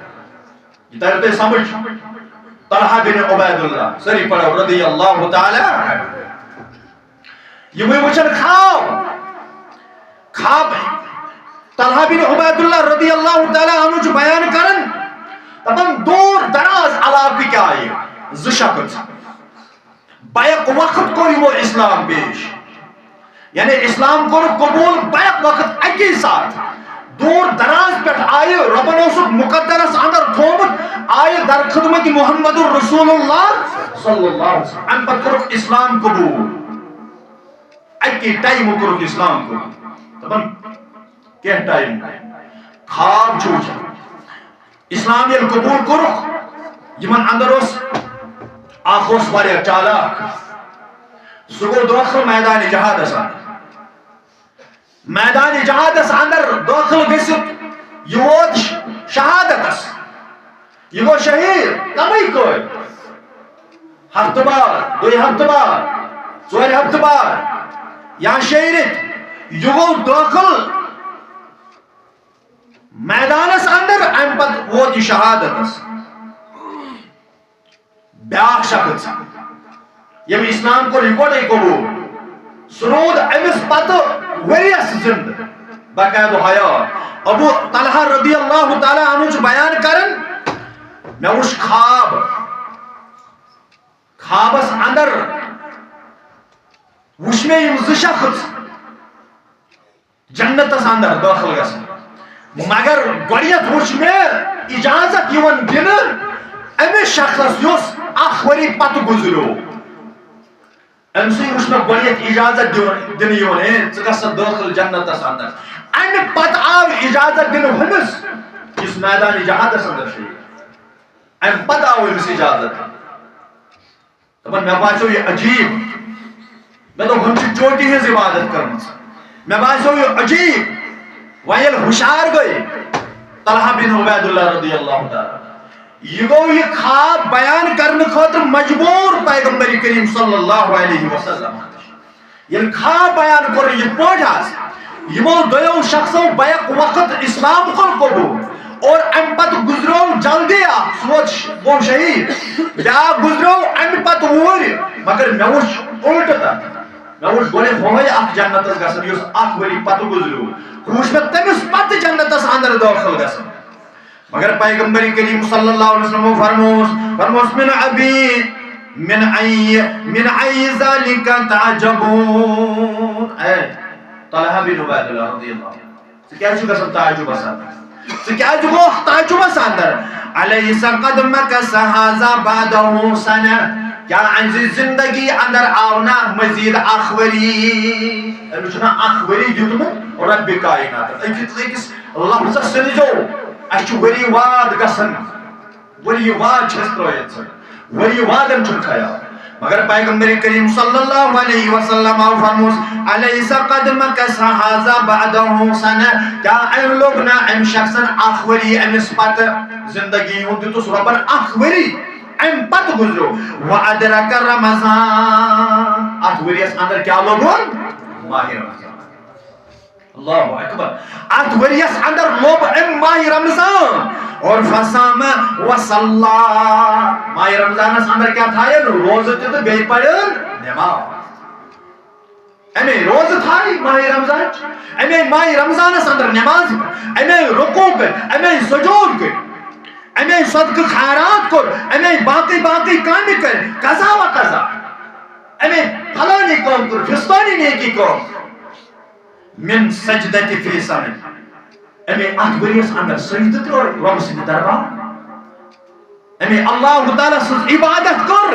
یہِ تَریو تۄہہِ سمجھ؟ طلحہ بن عبید اللہ، سٲری پڑھو، رضی اللہ تعالیٰ عنہ۔ یِمے وٕچھن خواب۔ خواب۔ طلحہ بن عبید اللہ رضی اللہ تعالیٰ عنہ چھُ بیان کران، دپان، دوٗر دراز علاقٕکۍ آیہِ زٕ شخص۔ بیک وقت کوٚر یِمو اسلام پیش، یعنی اسلام کوٚر قبول بیک وقت اکی ساتھ۔ دوٗر دراز پٮ۪ٹھ آیہِ، رۄبن اوسُکھ مقدرس اندر تھوومُت، آیہِ در خدمت محمد رسول اللہ صلی اللہ علیہ وسلم۔ امہِ پتہٕ کوٚرُکھ اسلام قبول۔ اکی ٹائمہٕ کوٚرُکھ اسلام قبول۔ دپان، کینٛہہ ٹائم۔ خواب چھُ وٕچھان۔ اسلام ییٚلہِ قبول کوٚرُکھ، یِمن اندر اوس، اکھ اوس واریاہ چالاک۔ سُہ گوٚو دٲخل میدان جہادس اندر۔ میدان جہادس اندر دٲخل گٔژھِتھ یہِ ووت ش-، شہادتس۔ یہِ گوٚو شہید۔ کمٕے کٲلۍ؟ ہفتہٕ بعد، دۄیہِ ہفتہٕ بعد، ژورِ ہفتہٕ بعد یا شیٚیہِ رٮ۪تۍ۔ یہِ گوٚو دٲخل میدانس اندر، امہِ پتہٕ ووت یہِ شہادتس۔ بیاکھ شخص، ییٚمۍ اسلام کوٚر یِکوٹے قبول، سُہ روٗد أمِس پتہٕ ؤریَس زِندٕ، باقاعدٕ حیات۔ ابو طلحہ رضی اللہ تعالیٰ عنہ چھُ بیان کران، مےٚ وُچھ خواب، خوابس اندر وُچھ مےٚ یِم زٕ شخص جنتس اندر دٲخل گژھان۔ مگر گۄڈٕنیتھ وُچھ مےٚ اجازت یِوان دِنہٕ أمِس شخصس، یُس اکھ ؤری پتہٕ گُزریو۔ أمۍ سٕے وُچھ مےٚ گۄڈٕنیتھ اجازت دِوان، دِنہٕ یِوان، "ہے، ژٕ گژھ سا دٲخل جنتس اندر۔" امہِ پتہٕ آو اجازت دِنہٕ ہُمِس، یُس میدان جہادس اندر شہید۔ امہِ پتہٕ آو أمِس اجازت۔ دپان، مےٚ باسیو یہِ عجیب۔ مےٚ دوٚپ، ہُم چھِ چوٹی ہٕنٛز عبادت کٔرمٕژ۔ مےٚ باسیو یہِ عجیب۔ وۄنۍ ییٚلہِ ہُشار گٔے طلحہ بن عبید اللہ رضی اللہ تعالیٰ عنہ، یہِ گوٚو یہِ خواب بیان کرنہٕ خٲطرٕ مجبوٗر پیغمبر کریم صلی اللہ علیہ وسلم۔ ییٚلہِ خواب بیان کوٚر یِتھ پٲٹھۍ حظ، یِمو دۄیو شخصو بیک وقت اسلام کوٚر قبول اور امہِ پتہٕ گُزریو جلدی اکھ، سُہ ووت ش-، گوٚو شہید۔ بیاکھ گُزریو امہِ پتہٕ اوٗرۍ، مگر مےٚ وُچھ اُلٹہٕ تتھ۔ مےٚ وُچھ گۄڈٕ ہُہے اکھ جنتس گژھان، یُس اکھ ؤری پتہٕ گُزریو۔ ہُہ وُچھ مےٚ تٔمِس پتہٕ جنتس اندر دٲخل گژھان۔ مگر پیغمبر کریم صلی اللہ علیہ وسلم فرموس، فرموس، "من ابی، من ای، من ای ذالک تعجبون؟" اے طلحہ بن عبید اللہ رضی اللہ عنہ، ژٕ کیٛازِ چھُکھ گژھان تعجبس اندر؟ ژٕ کیٛازِ گوکھ تعجبس اندر؟ الیس قد مکث ھذا بعدہ سنہ؟ کیٛاہ اَمہِ سٕنٛزِ زندگی اندر آو نہ مزید اکھ ؤری؟ أمِس چھُنہ اکھ ؤری دیُتمُت رۄبِ کائناتن؟ أکِس، أکِس لفظس سۭتۍ جو، اَسہِ چھُ ؤری واد گژھان۔ ؤری واد چھِ اَسہِ ترٲیِتھ ژٕ۔ ؤری وادن چھُنہٕ خیال۔ مگر پیغمبر کریم صلی اللہ علیہ وسلم آو فرموس، الیس قد مکث هذا بعده سنة؟ کیا أمۍ لوٚب نہ أمۍ شخصن اکھ ؤری أمِس پتہٕ؟ زندگی ہُنٛد دیُتُس رۄبن اکھ ؤری، اَمہِ پتہٕ گُزریو۔ وادرک رمضان، اتھ ؤریس اندر کیٛاہ لوٚبُن؟ ماہِ رمضان۔ اللہ اکبر۔ اتھ ؤریس اندر لوٚب أمۍ ماہِ رمضان۔ اور فصام وصلی۔ ماہِ رمضانس اندر کیٛاہ تھایَن؟ روزٕ تہِ تہٕ بیٚیہِ پرن نماز۔ أمۍ روزٕ تھایہِ ماہِ رمضان، أمۍ ماہِ رمضانس اندر نماز، أمۍ رکوع کٔرۍ، أمۍ سجود کٔرۍ، أمۍ صدقہٕ خیرات کوٚر، أمۍ باقٕے باقٕے کامہِ کٔرۍ، قضا و قضا۔ أمۍ فلٲنی کٲم کٔر، فستٲنی نیکی کٲم۔ من سجدة فی سنة۔ أمۍ اتھ ؤریس اندر سجدٕ تہِ رۄب سٕنٛدِ دربار۔ أمۍ اللہ تعالیٰ سٕنٛز عبادت کٔر۔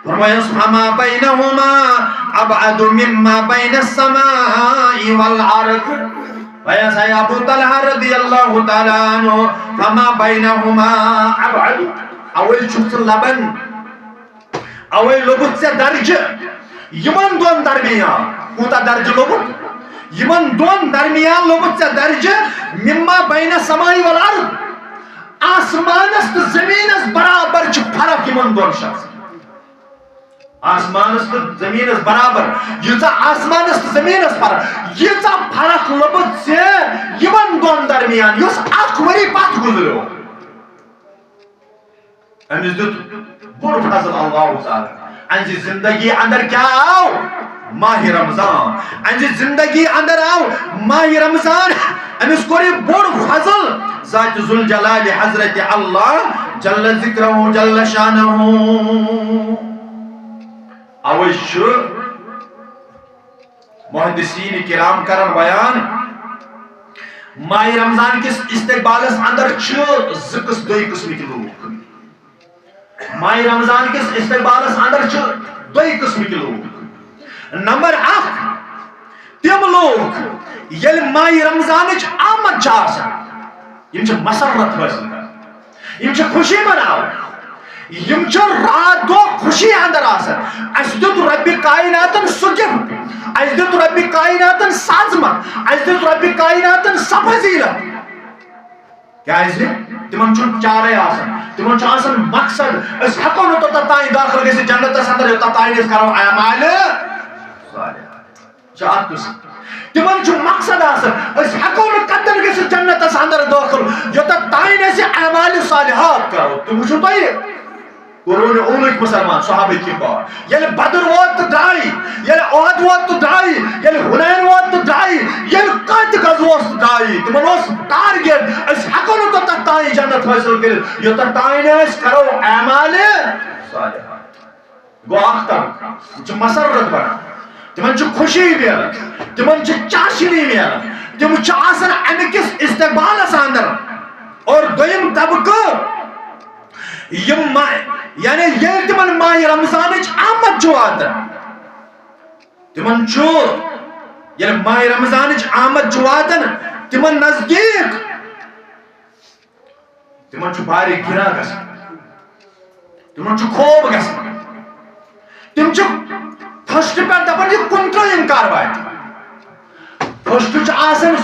فرمایس، فما بینہما ابعد مما بین السماء والارض۔ فرمایس، اے ابو طلحہ رضی اللہ تعالیٰ عنہ، فما بینہما ابعد۔ اوے چھُکھ ژٕ لبن، اوے لوٚبُتھ ژےٚ درجہٕ یِمن دۄن درمیان۔ کوٗتاہ درجہٕ لوٚبُتھ؟ یِمن دۄن درمیان لوٚبُتھ ژےٚ درجہٕ، مما بین السماء والارض۔ آسمانس تہٕ زمینس برابر چھِ فرق یِمن دۄن شخصن۔ آسمانس تہٕ زمینس برابر، ییٖژاہ آسمانس تہٕ زمینس فرق، ییٖژاہ فرق لٔبٕژ ژےٚ یِمن دۄن درمیان، یُس اکھ ؤری پتھ گُزریو۔ أمِس دیُت بوٚڑ فضل اللہ تعالیٰ۔ أہنٛزِ زندگی اندر کیٛاہ آو؟ ماہِ رمضان۔ أہنٛزِ زندگی اندر آو ماہِ رمضان۔ أمِس کوٚر یہِ بوٚڑ فضل ذات ذوالجلال حضرت اللہ جل ذکرہ جل شانہ۔ اوے چھُ محدثین کرام کران بیان، ماہِ رمضان کِس استقبالس اندر چھِ زٕ قٕس-، دۄیہِ قٕسمٕکۍ لوٗکھ۔ ماہِ رمضان کِس استقبالس اندر چھِ دۄیہِ قٕسمٕکۍ لوٗکھ۔ نمبر اکھ، تِم لوٗکھ ییٚلہِ ماہِ رمضانٕچ آمد چھِ آسان، یِم چھِ مسرت حٲصِل کران، یِم چھِ خوشی مناوان، یِم چھِ راتھ دۄہ خوشی اندر آسان۔ اَسہِ دیُت رۄبِ کائناتن سُہ گفٹ، اَسہِ دیُت رۄبِ کائناتن سازمان، اَسہِ دیُت رۄبِ کائناتن سۄ فضیلت۔ کیازِ؟ تِمن چھُنہٕ چارے آسان، تِمن چھُ آسان مقصد، أسۍ ہٮ۪کو نہٕ توٚتتھ تام دٲخل گٔژھِتھ جنتس اندر یوٚتتھ تام أسۍ کرو اعمال صالحہ۔ چھِ اکھ قٕسم۔ تِمن چھُ مقصد آسان، أسۍ ہٮ۪کو نہٕ کتٮ۪ن گٔژھِتھ جنتس اندر دٲخل، یوٚتتھ تام أسۍ اعمال صالحات کرو۔ تُہۍ وٕچھِو تُہۍ، قرون اولٕکۍ مُسلمان، صحابہ کرام، ییٚلہِ بدر ووت تہٕ درٛاے، ییٚلہِ احد ووت تہٕ درٛاے، ییٚلہِ حنین ووت تہٕ درٛاے، ییٚلہِ کانٛہہ تہِ غزوہس تہٕ درٛاے، تِمن اوس ٹارگیٹ، أسۍ ہٮ۪کو نہٕ توٚتتھ تام جنت حٲصِل کٔرِتھ، یوٚتتھ تام أسۍ کرو اعمال صالحات۔ گوٚو اکھ طبقہٕ، تِم چھِ مسرت بنان، تِمن چھِ خوشی میلان، تِمن چھِ چاشنی میلان، تِم چھِ آسان امہِ کِس استقبالس اندر۔ اور دوٚیِم طبقہٕ، یِم ما-، یعنی ییٚلہِ تِمن ماہِ رمضانٕچ آمد چھُ واتان، تِمن چھُ، ییٚلہِ ماہِ رمضانٕچ آمد چھُ واتان، تِمن نزدیٖک تِمن چھُ بارِ گِرا گژھان، تِمن چھُ خوف گژھان، تِم چھِ first پٮ۪ٹھ دَپان، یہِ کُنترٛٲیِم کر واتہِ۔ First چھُ آسان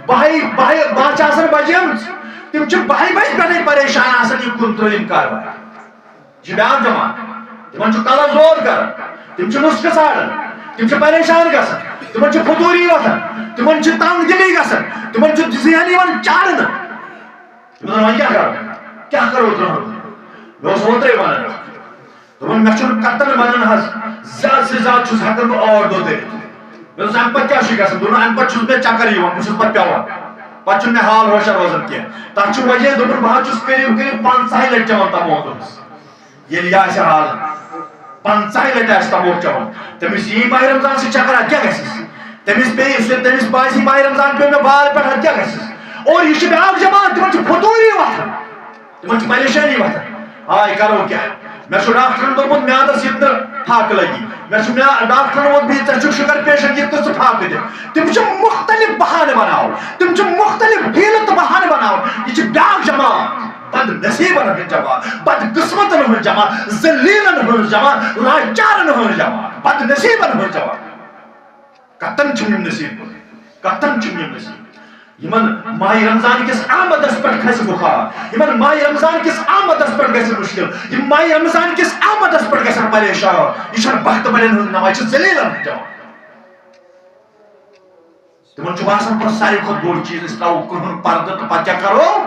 بَہہِ، بَہہِ، بَہہ چھِ آسان بَجیمٕژ، تِم چھِ بَہہِ بَجہِ پٮ۪ٹھَے پریشان آسان، یہِ کُنترٛٲیِم کر واتہِ۔ یہِ چھِ بیٛاکھ جماعت، تِمن چھُ کلس دود کران، تِم چھِ نُسخہٕ ژھانڈان، تِم چھِ پریشان گژھان، تِمن چھِ فطوٗری وۄتھان، تِمن چھِ تنگ دِلی گژھان، تِمن چھُ ذہن یِوان چارنہٕ۔ تِمن وۄنۍ کیٛاہ کرو؟ کیٛاہ کرو ترٛاوو؟ مےٚ اوس اوترے ونان، دوٚپُن، مےٚ چھُنہٕ کتن ونان حظ، زیادٕ سے زیادٕ چھُس ہٮ۪کان بہٕ ٲٹھ دۄہ دٔرِتھ۔ مےٚ دوٚپُس، امہِ پتہٕ کیٛاہ چھُے گژھان؟ دوٚپُن، امہِ پتہٕ چھُس مےٚ چکر یِوان، بہٕ چھُس پتہٕ پٮ۪وان، پتہٕ چھُنہٕ مےٚ حال ہوشا روزان کینٛہہ۔ تتھ چھُ وجہ، دوٚپُن، بہٕ حظ چھُس قریب قریب پنٛژاہہِ لٹہِ چٮ۪وان تموکھ دۄہس۔ ییٚلہِ یہِ آسہِ حال، پنٛژاہہِ لٹہِ آسہِ تموکھ چٮ۪وان، تٔمِس یی ماہِ رمضان سۭتۍ چکر، اتھ کیٛاہ گژھٮ۪س؟ تٔمِس پیٚیہِ، سُہ، تٔمِس باسہِ ماہِ رمضان پیوٚو مےٚ بال پٮ۪ٹھ، اتھ کیٛاہ گژھٮ۪س؟ اور یہِ چھِ بیٛاکھ جماعت، تِمن چھِ فطوٗری وۄتھان، تِمن چھِ پریشٲنی وۄتھان۔ آے کرو کیٛاہ؟ مےٚ چھُ ڈاکٹرن دوٚپمُت، میادس یِتھ نہٕ فاقہٕ لگی۔ مےٚ چھُ میا-، ڈاکٹرن ووٚنمُت، ژےٚ چھُکھ شُگر پیشنٹ، یِتھ نہٕ ژٕ فاقہٕ دِکھ۔ تِم چھِ مُختٔلِف بہانہٕ بناوان، تِم چھِ مُختٔلِف حیٖلہٕ تہٕ بہانہٕ بناوان۔ یہِ چھِ بیٛاکھ جماعت۔ نصیٖبن ہٕنٛز جماعت، بدقٕسمتن ہٕنٛز جماعت، ذلیلن ہٕنٛز جماعت، لاچارن ہٕنٛز جماعت، بدنصیٖبن ہٕنٛز جماعت۔ کتن چھِ یِم نصیٖب؟ کتن چھِ یِم نصیٖب؟ یِمن ماہِ رمضان کِس آمدس پٮ۪ٹھ کھسہِ بُخار، یِمن ماہِ رمضان کِس آمدس پٮ۪ٹھ گژھِ مُشکل، یِم ماہِ رمضان کِس آمدس پٮ۪ٹھ گژھن پریشان۔ یہِ چھنہٕ بختہٕ بلٮ۪ن ہٕنٛز نماز، یہِ چھِ ذلیلن ہٕنٛز نماز۔ تِمن چھُ باسان، پتہٕ ساروی کھۄتہٕ بوٚڑ چیٖز، أسۍ ترٛاوو کرٛہُن پردٕ تہٕ پتہٕ کیٛاہ کرو؟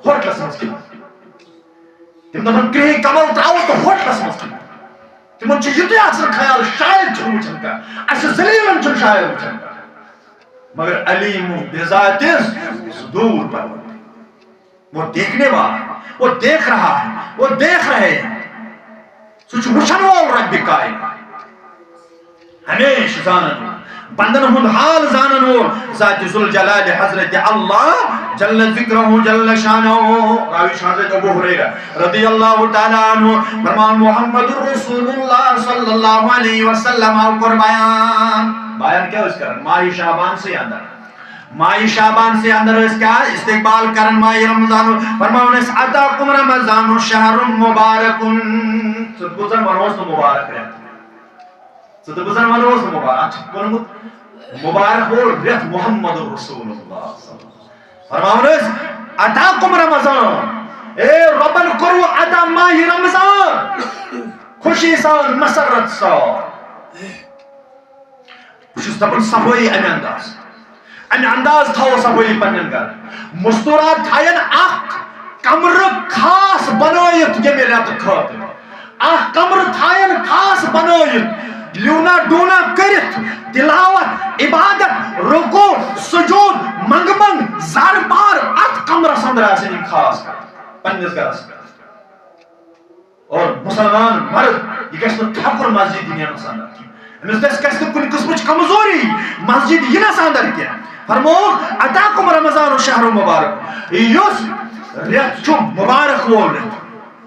ہوٹلس منٛز کھٮ۪مو۔ تِم دپان، کرٛہِنۍ کمل ترٛاوو تہٕ ہوٹلس منٛز کھٮ۪مو۔ تِمن چھُ یُتُے آسان خیال، شاید چھُنہٕ وٕچھان کانٛہہ، اسہِ ذلیلن چھُنہٕ شاید وٕچھان کانٛہہ۔ مگر علیم بذات الصدور پروردگار۔ وہ دیکھنے والا ہے، وہ دیکھ رہا ہے، وہ دیکھ رہے ہیں۔ سُہ چھُ وٕچھن وول ربِ کائنات۔ ہمیشہِ زانن وول، بندن ہُنٛد حال زانن وول، ذات ذوالجلال حضرت اللہ جل ذکرہ جل شانہ۔ راوی چھُ حضرت ابو ہریرہ رضی اللہ تعالیٰ عنہ فرمان، محمد رسول اللہ صلی اللہ علیہ وسلم آو کوٚر بیان۔ بیان کیٛاہ ٲسۍ کران؟ ماہِ شعبان سے اندر ماہِ شعبان سے اندر ٲسۍ کیٛاہ استقبال کران ماہِ رمضان؟ فرماوان ٲسۍ، اتاکم رمضان شہر مبارک۔ ژٕ بوزان ونوس نہٕ مبارک رٮ۪تھ۔ ژٕ تہٕ بوزان ونوس نہٕ مبارک۔ اتھ چھُ ووٚنمُت مبارک وول رٮ۪تھ محمد رسول اللہ۔ فرماوان ٲسۍ، اتاکم رمضان۔ اے ربن کوٚروٕ عطا ماہِ رمضان۔ خوشی سان، مسرت سان۔ بہٕ چھُس دَپان صفٲیی اَمہِ انداز، اَمہِ انداز تھاوو صفٲیی پننٮ۪ن گرن۔ مستورات تھاین اکھ کمرٕ خاص بنٲیِتھ ییٚمہِ رٮ۪تہٕ خٲطرٕ، اکھ کمرٕ تھاین خاص بنٲیِتھ، لیونا ڈونا کٔرِتھ، تلاوت، عبادت، رکوع، سجود، منگہٕ منگ، زارٕ پار اتھ کمرس اندر آسن یِم خاص کران پننِس گرس منٛز۔ اور مسلمان مرد، یہِ گژھِ نہٕ تھکُن مسجد یِنس اندر کینٛہہ۔ أمِس گژھِ، گژھِ نہٕ کُنہِ قٕسمٕچ کمزوری مسجد یِنس اندر کینٛہہ۔ فرمووُکھ، اتاکم رمضان شہر مبارک، یُس رٮ۪تھ چھُ مبارک وول رٮ۪تھ۔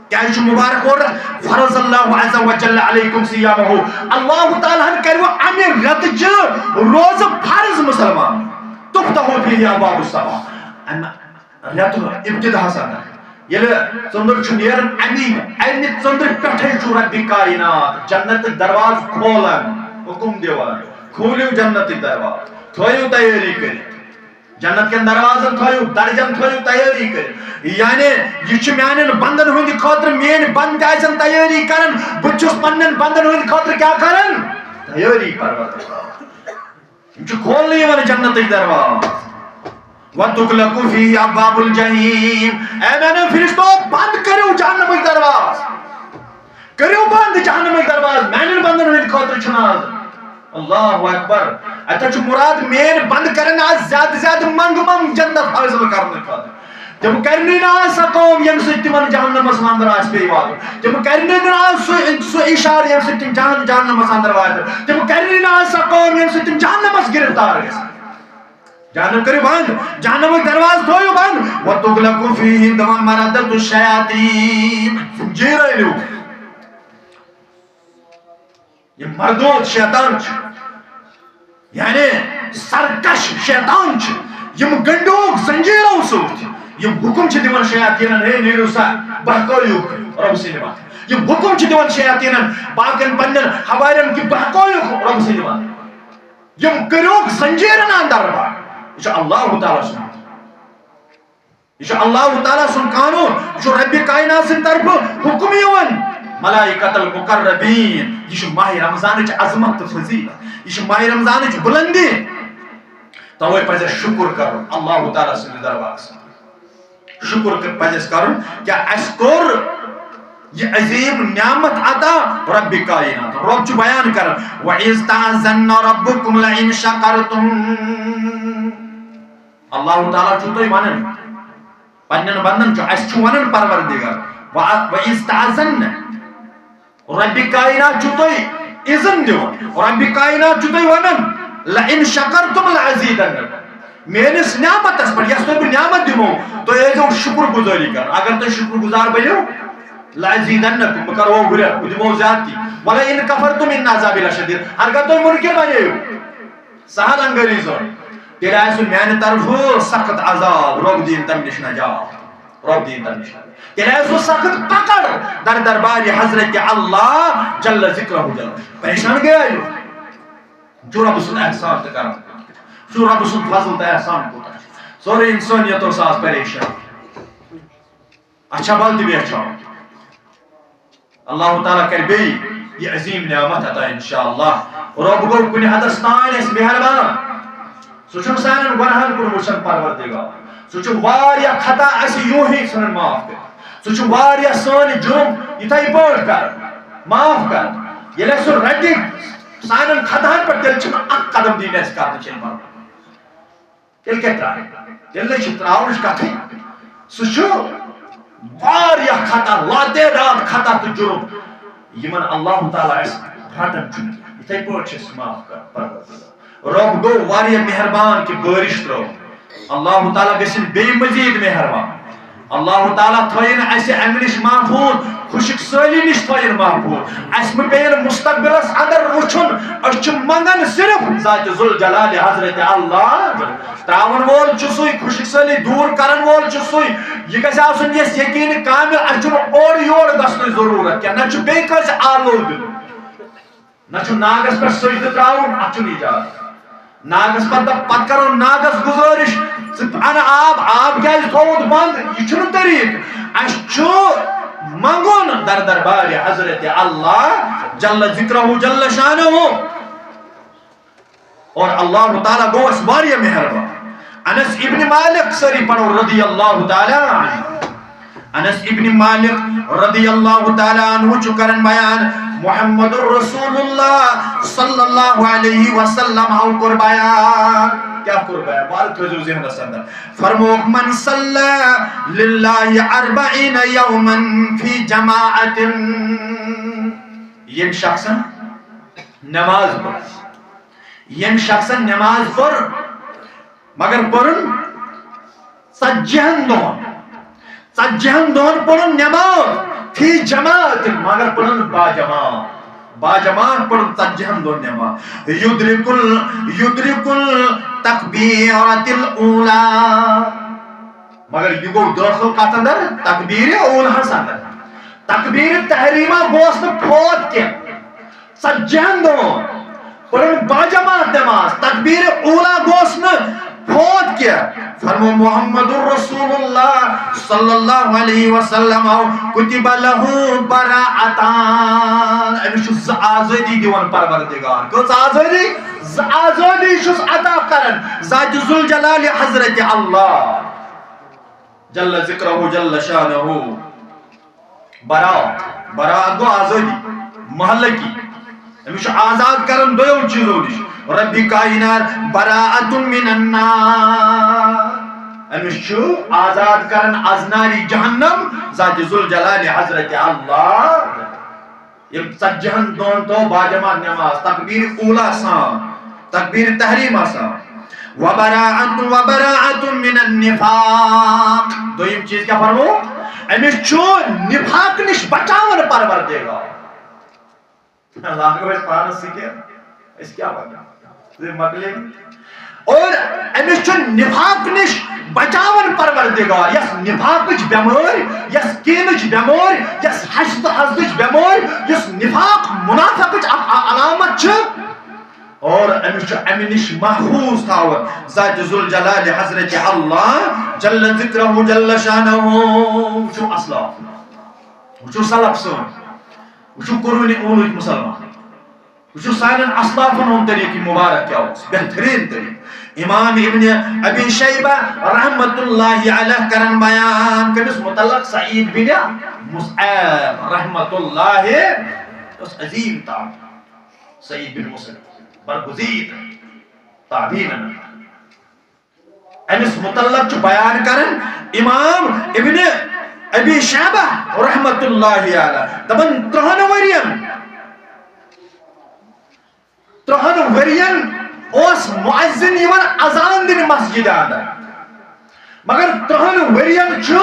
کیٛازِ چھُ مبارک وول رٮ۪تھ؟ فرض اللہ عز و جل علیکم صیامہ، اللہ تعالیٰ ہن کروٕ امہِ رٮ۪تہٕ چہِ روزٕ فرض مسلمان۔ تفتح فیہ ابواب السماء، امہِ رٮ۪تہٕ ابتداہس اندر ییٚلہِ ژٔنٛدٕر چھُ نیران، اَمی، اَمہِ ژٔنٛدٕرِ پٮ۪ٹھَے چھُ ربِ کائنات جنتٕکۍ دروازٕ کھولان، حُکُم دِوان، کھوٗلِو جنتٕکۍ دروازٕ، تھٲیِو تیٲری کٔرِتھ۔ جنت کٮ۪ن دروازن تھٲیِو، درجن تھٲیِو تیٲری کٔرِتھ۔ یعنی یہِ چھُ میٛانٮ۪ن بندن ہٕنٛدِ خٲطرٕ، میٛٲنۍ بنٛد تہِ آسن تیٲری کران، بہٕ تہِ چھُس پننٮ۪ن بندن ہٕنٛدِ خٲطرٕ کیٛاہ کران؟ تیٲری پروردگار۔ یِم چھِ کھولنہٕ یِوان جنتٕکۍ دروازٕ۔ وَتُغْلَقُ فِيهِ أَبْوَابُ الْجَحِيمِ۔ اے میانیو فرشتو، بند کٔرِو جہنمٕکۍ دروازٕ۔ کٔرِو بند جہنمٕکۍ دروازٕ۔ میانٮ۪ن بندن ہٕنٛدِ خٲطرٕ چھُنہٕ آز۔ اللہ اکبر۔ اتہِ چھُ مراد میٲنۍ بند کرن آز زیادٕ زیادٕ منٛگہٕ منٛگ جنت حٲصِل کرنہٕ خٲطرٕ۔ تِم کرنٕے نہٕ آز سۄ کٲم، ییٚمہِ سۭتۍ تِمن جہنمس اندر آسہِ پیٚیہِ واتُن۔ تِم کرنٕے نہٕ آز سُہ، سُہ اِشارٕ، ییٚمہِ سۭتۍ تِم جہن-، جہنمس اندر واتن۔ تِم کرنٕے نہٕ آز سۄ کٲم، ییٚمہِ سۭتۍ تِم جہنمس گرفتار گژھن۔ جہنم کٔرِو بند، جہنمٕکۍ دروازٕ تھٲیِو بند۔ وَتُغْلَقُ فِيهِ، دَوَن مَرَدَتُ الشَّيَاطِينِ۔ زنجیٖر ٲلِو۔ یِم مردود شیطان چھِ، یعنی سرکش شیطان چھِ، یِم گنڈوک زنجیرو سۭتۍ، یِم حکم چھِ دِوان شیاطیٖنن، "ہے، نیٖرِو سا، بہکٲیِو رۄب سٕنٛدِ وتھ۔" یِم حکم چھِ دِوان شیاطیٖنن، باقین پننٮ۪ن حوارین کہِ، "بہکٲیِو رۄب سٕنٛدِ وتھ۔" یِم کٔرِوکھ زنجیرن اندر بند۔ یہِ چھُ اللہ تعالیٰ سُنٛد۔ یہِ چھُ اللہ تعالیٰ سُنٛد قانوٗن، یہِ چھُ ربِ کائنات سٕنٛدِ طرفہٕ حُکم یِوان۔ ملائکۃ المقربین، یہِ چھُ ماہِ رمضانٕچ عظمت تہٕ فضیلت، یہِ چھِ ماہِ رمضانٕچ بُلندی۔ توے پزِ اَسہِ شُکُر کرُن اللہ تعالیٰ سٕنٛدِس دربارس منٛز۔ شُکُر کر-، پزِ اَسہِ کرُن، کیٛاہ اَسہِ کوٚر یہِ عظیٖم نعمت عطا ربِ کائنات۔ رۄب چھُ بیان کران، "وَإِذْ تَأَذَّنَ رَبُّكُمْ لَئِنْ شَكَرْتُمْ۔" اللہ تعالیٰ چھُ تۄہہِ ونان، پننٮ۪ن بندن چھُ، اسہِ چھُ ونان پروردگار، و، و از تأذن، ربِ کائنات چھُ تۄہہِ اذن دِوان، ربِ کائنات چھُ تۄہہِ ونان، لئن شکرتم لأزیدنکم، میٲنِس نعمتس پٮ۪ٹھ، یۄس تۄہہِ بہٕ نعمت دِمو، تُہۍ ٲسۍزیو شُکر گُزٲری کران۔ اگر تُہۍ شُکر گُزار بٔنِو، لأزیدنکم، بہٕ کرو ہُرٮ۪ر، بہٕ دِمو زیادتی۔ ولئن کفرتم ان عذابی لشدید، اگر تُہۍ مُنکِر بنیو، سہل انگریزو، تیٚلہِ آسہِ میانہِ طرفہٕ سخت عذاب، رۄب دِیِن تمہِ نِش نجات۔ رۄب دِیِن تَمہِ نِش۔ تیٚلہِ آسہِ سُہ سخت پکڑ در دربارِ حضرت اللہ جل ذکرہ جل۔ پریشان گٔیے یہِ۔ چھُ رۄب سُنٛد احسان تہِ کران۔ چھُ رۄب سُنٛد فضل تہٕ احسان کوٗتاہ چھُ۔ سورُے انسٲنیت اوس آز پریشان۔ اچھا بل تہِ بیٚیہِ اچھا۔ اللہ تعالیٰ کرِ بیٚیہِ یہِ عظیٖم نعمت عطا انشاءاللہ۔ رۄب گوٚو کُنہِ حدس تام اَسہِ مہربان۔ سُہ چھُنہٕ سانٮ۪ن گۄناہن کُن وٕچھان پروردگار۔ سُہ چھُ واریاہ خطا اَسہِ یوٗہی ژھٕنان معاف کٔرِتھ۔ سُہ چھُ واریاہ سٲنۍ جُرم یِتھَے پٲٹھۍ کران، معاف کران۔ ییٚلہِ اَسہِ سُہ رَٹہِ سانٮ۪ن خطاہن پٮ۪ٹھ، تیٚلہِ چھُنہٕ اکھ قدم دِنۍ اَسہِ کرنہٕ کِنۍ بنٛد۔ تیٚلہِ کیٛاہ ترٛاوِ؟ تیٚلہِ نَے چھِ ترٛاونٕچ کَتھٕے۔ سُہ چھُ واریاہ خطا، لاتعداد خطا تہٕ جُرم، یِمن اللہ تعالیٰ اَسہِ رَٹان چھُنہٕ کینٛہہ۔ یِتھَے پٲٹھۍ چھِ اَسہِ معاف کران پروردگار۔ رۄب گوٚو واریاہ مہربان کہِ بٲرِش ترٲو۔ اللہ تعالیٰ گٔژھِنۍ بیٚیہِ مزیٖد مہربان۔ اللہ تعالیٰ تھٲیِن اَسہِ اَمہِ نِش محفوٗظ، خُشک سٲلی نِش تھٲیِن محفوٗظ۔ اَسہِ مہٕ پیٚیِن مُستقبِلَس اَندَر وٕچھُن، أسۍ چھِ منٛگان صرف ذاتِ ذوالجلالِ حضرت اللہ۔ ترٛاوَن وول چھُ سُے، خُشک سٲلی دوٗر کَرَن وول چھُ سُے۔ یہِ گژھِ آسُن یَس یقیٖن کامِل، اَسہِ چھُنہٕ اورٕ یور گژھنٕچ ضروٗرت کینٛہہ، نہ چھُ بیٚیہِ کٲنٛسہِ آلودٕ۔ نہ چھُ ناگس پٮ۪ٹھ سجدٕ ترٛاوُن، اتھ چھُنہٕ اجازت۔ ناگس پتہٕ دپ-، پتہٕ کرو ناگس گزٲرِش، ژٕ اَن آب، آب کیازِ تھووُتھ بنٛد؟ یہِ چھُنہٕ طریٖقہٕ۔ اَسہِ چھُ منٛگُن در دربارِ حضرت اللہ جل ذکرہ جل شانہ۔ اور اللہ تعالیٰ گوٚو اَسہِ واریاہ مہربان۔ انس ابن مالک، سٲری پرو رضی اللہ تعالیٰ عنہ۔ انس ابن مالک رضی اللہ تعالیٰ عنہ چھُ کران بیان، محمد رسول اللہ صلی اللہ علیہ وسلم ہو کوٚر بیان۔ کیٛاہ کوٚر بیان؟ وارٕ تھٲیزیو ذہنس اندر۔ فرمووُکھ، "من صلی للہ اربعین یوما فی جماعت"۔ ییٚمۍ شخصن نماز پٔر، ییٚمۍ شخصن نماز پٔر، مگر پٔرٕن ژتجی ہن دۄہن۔ ژتجی ہن دۄہن پٔرٕن نماز فی جماعت، مگر پٔرٕن باجماعت۔ باجماعت پٔرٕن ژتجی ہن دۄہن نماز۔ یدرک ال-، یدرک التکبیرۃ الاولی۔ مگر یہِ گوٚو دٲخل کتھ اندر؟ تکبیر اولاہس اندر۔ تکبیر تحریمہ گوس نہٕ فوت کینٛہہ۔ ژتجی ہن دۄہن پٔرٕن باجماعت نماز، تکبیر اولا گوس نہٕ فوت کینٛہہ۔ فرمو محمد رسول اللہ صلی اللہ علیہ وسلم، کتب لہ براءتان۔ أمِس چھُ زٕ آزٲدی دِوان پروردگار۔ کٔژ آزٲدی؟ زٕ آزٲدی چھُس عطا کران ذاتِ ذوالجلال حضرت اللہ جل ذکرہ جل شانہ۔ براءت، براءت گوٚو آزٲدی، مہلکی۔ أمِس چھُ آزاد کران دۄیو چیٖزو نِش۔ ربِ کائنات، براءت من النار۔ أمِس چھُ آزاد کران از نارِ جہنم ذاتِ ذوالجلال حضرت اللہ۔ ییٚلہِ ژتجی ہن دۄہن تھٲو باجماعت نماز، تکبیر اولا سان، تکبیر تحریمہ سان۔ وبراءت، وبراءت من النفاق۔ دوٚیِم چیٖز کیٛاہ فرمو؟ أمِس چھُ نفاق نِش بچاوان پروردگار۔ لاگو أسۍ پانس سۭتۍ، أسۍ کیٛاہ پکان؟ تُہۍ مۄکلے۔ اور أمِس چھُ نفاق نِش بچاوان پروردگار۔ یۄس نفاقٕچ بٮ۪مٲرۍ، یۄس کینٕچ بٮ۪مٲرۍ، یۄس حسد حسدٕچ بٮ۪مٲرۍ، یُس نفاق منافقٕچ اکھ ع-، علامت چھِ، اور أمِس چھُ اَمہِ نِش محفوظ تھاوان ذاتِ ذوالجلال حضرت اللہ جل ذکرہ جل شانہ۔ وٕچھِو اسلاف، وٕچھِو سلف سٲنۍ، وٕچھِو قرونِ اوٗلٕکۍ مُسلمان۔ وٕچھِو سانٮ۪ن اسلافن ہُنٛد طریٖقہٕ مُبارک کیٛاہ اوس، بہتریٖن طریٖقہٕ۔ امام ابن ابی شیبہ رحمۃ اللہ علیہ کرن بیان، کٔمِس متعلق؟ سعید بن مصعب رحمۃ اللہ، اوس عظیٖم تابعی۔ سعید بن مصعب برگزید تابعین۔ أمِس متعلق چھُ بیان کران امام ابن ابی شیبہ رحمۃ اللہ علیہ، دپان ترٛہن ؤرین، ترٛہن ؤرین اوس مؤذن یِوان اذان دِنہِ مسجدِ اندر، مگر ترٛہن ؤرین چھُ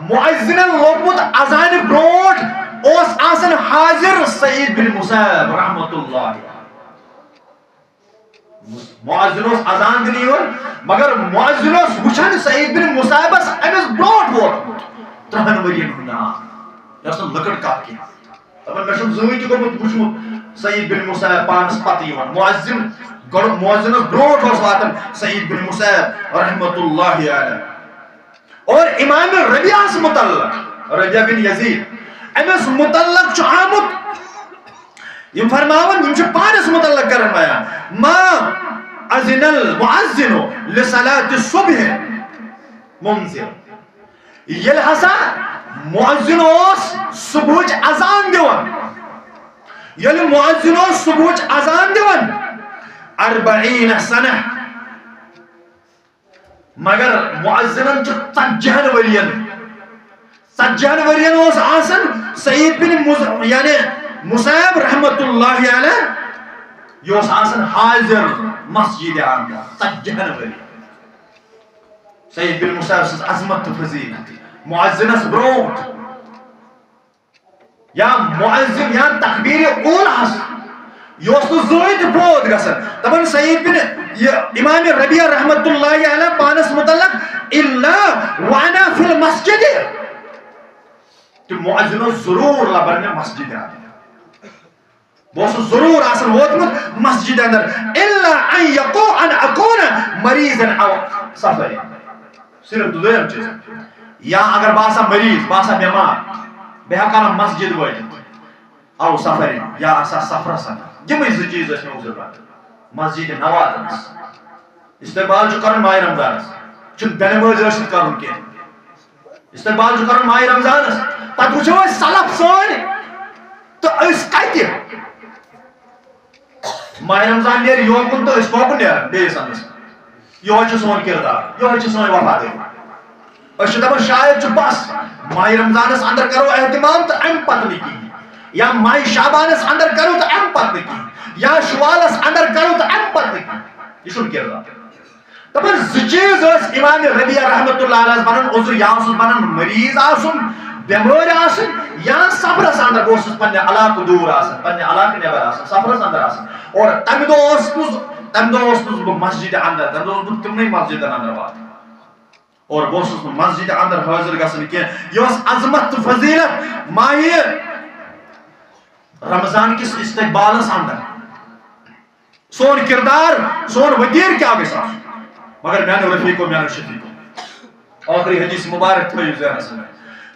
مؤذنن لوگمُت اذانہِ برونٹھ اوس آسان حاضر سعید بن مصعب رحمۃ اللہ علیہ۔ مُعَذِّن اوس اذان دِنہٕ یِوان، مگر مُعَذِّن اوس وٕچھان سعید بن مُسَیَّبَس أمِس برونٛٹھ ووتمُت ترٛہَن ؤرِین ہُنٛد ناو۔ یہِ ٲس نہٕ لۄکٕٹ کَتھ کینٛہہ۔ دَپان، مےٚ چھُنہٕ زٕہٕنۍ تہِ گوٚمُت وٕچھمُت سعید بن مُسَیَّب پانَس پَتہٕ یِوان۔ مُعَذِّن، گۄڈٕ مُعَذِّنَس برونٛٹھ اوس واتان سعید بن مُسَیَّب رحمتہ اللہ علیہ۔ اور امام ربیعس متعلق، ربیعہ بن یزید، أمِس متعلق چھُ آمُت، یِم فرماوان، یِم چھِ پانَس متعلق کران بیان، ما اذن المؤذن لصلاة الصبح منذر۔ ییٚلہِ ہسا مؤذن اوس صبحٕچ اذان دِوان، ییٚلہِ مؤذن اوس صبحٕچ اذان دِوان، أربعین سنة، مگر مؤذنن چھُ ژتجی ہن ؤرین، ژتجی ہن ؤرین اوس آسان سعید بن مز-، یعنی مُسَیَّب رحمتہ اللہ علیہ، یہِ اوس آسان حاضر مسجد اندر ژتجی ہن ؤرین۔ سعید بن مُسَیَّب سٕنٛز عظمت تہٕ فضیلت مؤذنس برونٛٹھ۔ یا مؤذن یا تکبیر اولاہس، یہِ اوس نہٕ زٕہٕنۍ تہِ بود گژھان۔ دپان سعید بن، یہِ امام ربیعہ رحمتہ اللہ علیہ پانس متعلق، الا وانا فی المسجد، تہٕ مؤذن اوس ضرور لبان مےٚ مسجد اندر۔ بہٕ اوسُس ضرور آسان ووتمُت مسجد اندر، الا ان یقو-، ان اکون مریضا او سفر۔ صرف دوٚیِم چیٖز، یا اگر بہٕ آسہٕ ہا مریض، بہٕ آسہٕ ہا بٮ۪مار، بہٕ ہٮ۪کہٕ ہا نہٕ مسجد وٲتِتھ، او سفر، یا آسہٕ ہا سفرس اندر۔ یِمے زٕ چیٖز ٲسۍ مےٚ عذر بنان مسجد نہ واتنس۔ استقبال چھُ کرُن ماہِ رمضانس، چھُنہٕ بے نمٲزۍ ٲسِتھ کرُن کینٛہہ۔ استقبال چھُ کرُن ماہِ رمضانس۔ پتہٕ وٕچھو أسۍ سلف سٲنۍ تہٕ أسۍ کتہِ۔ ماہِ رمضان نیرِ یوکُن تہٕ أسۍ کوکُن نیران بیٚیِس اندس۔ یِہوٚے چھُ سون کردار، یِہوٚے چھِ سٲنۍ وفادٲری۔ أسۍ چھِ دپان شاید چھُ بس، ماہِ رمضانس اندر کرو اہتمام تہٕ امہِ پتہٕ نہٕ کِہیٖنۍ، یا ماہِ شعبانس اندر کرو تہٕ امہِ پتہٕ نہٕ کِہیٖنۍ، یا شوالس اندر کرو تہٕ امہِ پتہٕ نہٕ کِہیٖنۍ۔ یہِ چھُنہٕ کردار۔ دپان زٕ چیٖز ٲسۍ امام ربیعہ رحمتہ اللہ علیہ ونان عذر، یا اوسُس ونان مریض آسُن، بٮ۪مٲرۍ آسٕنۍ، یا سفرس اندر، بہٕ اوسُس پننہِ علاقہٕ دوٗر آسان، پننہِ علاقہٕ نٮ۪بر آسان، سفرس اندر آسان۔ اور تمہِ دۄہ اوسُس، تمہِ دۄہ اوسُس بہٕ مسجدِ اندر، تمہِ دۄہ اوسُس بہٕ تِمنٕے مسجدن اندر واتان۔ اور بہٕ اوسُس نہٕ مسجدِ اندر حٲضِر گژھان کینٛہہ۔ یہِ اوس عظمت تہٕ فضیلت ماہِ رمضان کِس استقبالس اندر۔ سون کردار، سون وتیر کیٛاہ گژھِ آسُن؟ مگر میانیو رفیقو، میانیو شفیقو، ٲخری حدیث مبارک تھٲیِو ذہنس منٛز۔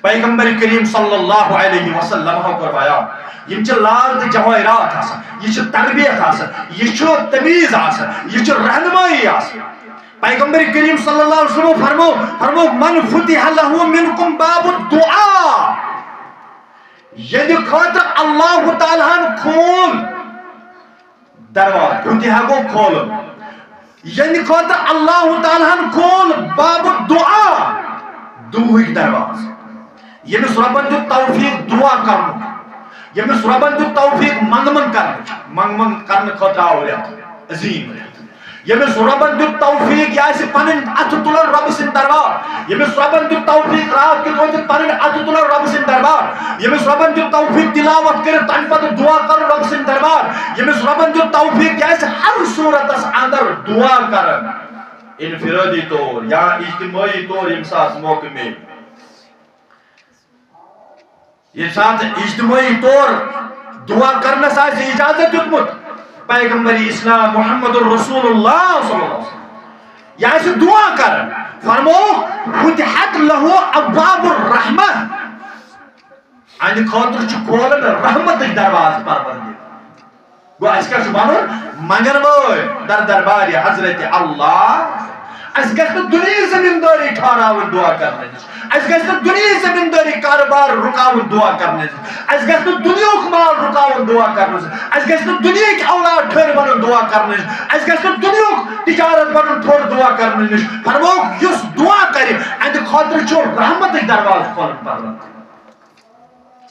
پیغمبر کریم صلی اللہ علیہ وسلم ہو کوٚر بیان، یِم چھِ لال تہٕ جوٲہرات آسان، یہِ چھِ تربیت آسان، یہِ چھُ تمیٖز آسان، یہِ چھُ رہنمٲیی آسان۔ پیغمبر کریم صلی اللہ علیہ وسلم فرمو، فرمو، من فتح لہ منکم باب الدعاء، یہندِ خٲطرٕ اللہ تعالیٰ ہن کھول دروازٕ، فتح گوٚو کھولُن۔ یہندِ خٲطرٕ اللہ تعالیٰ ہن کھول باب الدعاء، دُعہٕکۍ دروازٕ۔ ییٚمِس رۄبن دیُت توفیق دُعا کرنُک، ییٚمِس رۄبن دیُت توفیق منٛگمنٛگ کرنٕچ، منٛگمنٛگ کرنہٕ خٲطرٕ آو رٮ۪تھ، عظیٖم رٮ۪تھ۔ ییٚمِس رۄبن دیُت توفیق، یہِ آسہِ پنٕنۍ اَتھٕ تُلان رۄبہٕ سٕنٛدِ دربار۔ ییٚمِس رۄبن دیُت توفیق راتھ کیُتھ وٲتِتھ پنٕنۍ اَتھٕ تُلان رۄبہٕ سٕنٛدِ دربار۔ ییٚمِس رۄبن دیُت توفیق تلاوت کٔرِتھ تَمہِ پتہٕ دُعا کرُن رۄبہٕ سٕنٛدِ دربار۔ ییٚمِس رۄبن دیُت توفیق، یہِ آسہِ ہر صوٗرتس اندر دُعا کران۔ انفرٲدی طور یا اجتمٲعی طور ییٚمہِ ساتہٕ موقعہٕ میلہِ۔ ییٚمہِ ساتہٕ اجتمٲعی طور دُعا کرنس آسہِ اجازت دیُتمُت پیغمبر اسلام محمد رسول اللہ صلی اللہ علیہ وسلم، یہِ آسہِ دُعا کران، فرمو، فتحت لہ ابواب الرحمہ، اہندِ خٲطرٕ چھُ کھولان رحمتٕکۍ دروازٕ پروردگار۔ گوٚو، اَسہِ کیٛاہ چھُ بَنُن؟ منٛگَن وٲلۍ در دربارِ حضرت اللہ۔ اَسہِ گژھِ نہٕ دُنیاہٕچ زٔمیٖندٲری ٹھہراوٕنۍ دُعا کرنہٕ نِش۔ اَسہِ گژھِ نہٕ دُنیاہٕچ زٔمیٖندٲری کارٕبار رُکاوُن دُعا کرنہٕ نِش۔ اَسہِ گژھِ نہٕ دُنیاہُک مال رُکاوُن دُعا کرنہٕ نِش۔ اَسہِ گژھِ نہٕ دُنیاہٕکۍ اولاد ٹھٔہرۍ بَنُن دُعا کرنہٕ نِش۔ اَسہِ گژھِ نہٕ دُنیاہُک تِجارت بَنُن ٹھوٚر دُعا کرنہٕ نِش۔ فرمووُکھ، یُس دُعا کرِ، اَہندِ خٲطرٕ چھُ رحمتٕکۍ دروازٕ کھولان پَروَردِگار۔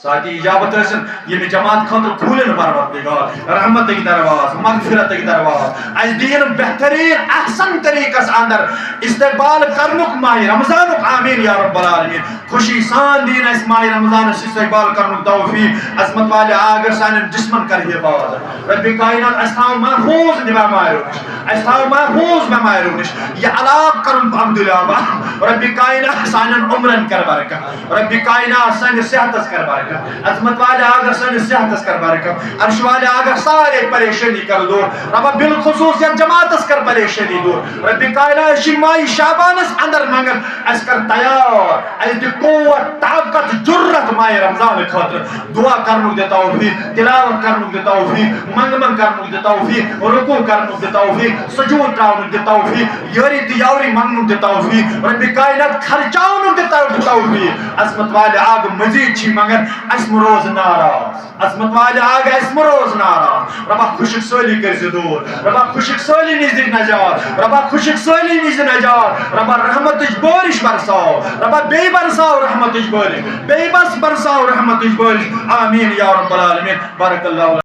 ساعتِ اجابت ٲسِن، ییٚمہِ جماعت خٲطرٕ کھوٗلِن پروردگار رحمتٕکۍ دروازٕ، مغفرتٕکۍ دروازٕ۔ اَسہِ دِیِن بہتریٖن احسن طریٖقس اندر استقبال کرنُک ماہِ رمضانُک، آمین یا رب العالمین۔ خوشی سان دِیِن اَسہِ ماہِ رمضانس استقبال کرنُک توفیق۔ عظمت والے آ گژھ سانٮ۪ن جسمن کر حفاظت۔ رب کائنات اَسہِ تھاو محفوظ بٮ۪ماریو نِش، اَسہِ تھاو محفوظ بٮ۪ماریو نِش۔ یہِ علاقہٕ کرُن عبداللہ آباد۔ رب کائنات سانٮ۪ن عمرن کر برکت۔ رب کائنات سانہِ صحتس کر برکت۔ عظمت والے آ گژھ سانہِ صحتس کر برکت۔ عرش والے آ گژھ سارے پریشانی کر دور۔ ربا بالخصوص یتھ جماعتس کر پریشانی دور۔ رب کائنات أسۍ چھِ ماہِ شعبانس اندر منگان، اَسہِ کر تیار، اَسہِ دِ قوت، طاقت، جرت ماہِ رمضان خٲطرٕ۔ دعا کرنُک دِ توفیق، تلاوت کرنُک دِ توفیق، منگمن کرنُک دِ توفیق، رکوع کرنُک دِ توفیق، سجود تراونُک دِ توفیق، یٲری تہٕ یاوری منگنُک دِ توفیق، رب کائنات خرچاونُک دِ تو-، توفیق۔ عظمت والے آ گژھ مزید چھی منگان، اَسہِ مہ روز ناراض۔ عظمت والے آ گژھ اَسہِ مہ روز ناراض۔ ربا خشک سٲلی کٔرۍ زِ دور۔ ربا خشک سٲلی نِش دِ نجات۔ ربا خشک سٲلی نِش دِ نجات۔ ربا رحمتٕچ بٲرِش برساو۔ ربا بیٚیہِ برساو رحمتٕچ بٲرِش۔ بیٚیہِ بس برساو رحمتٕچ بٲرِش۔ آمین یا رب العالمین۔ بارک اللہ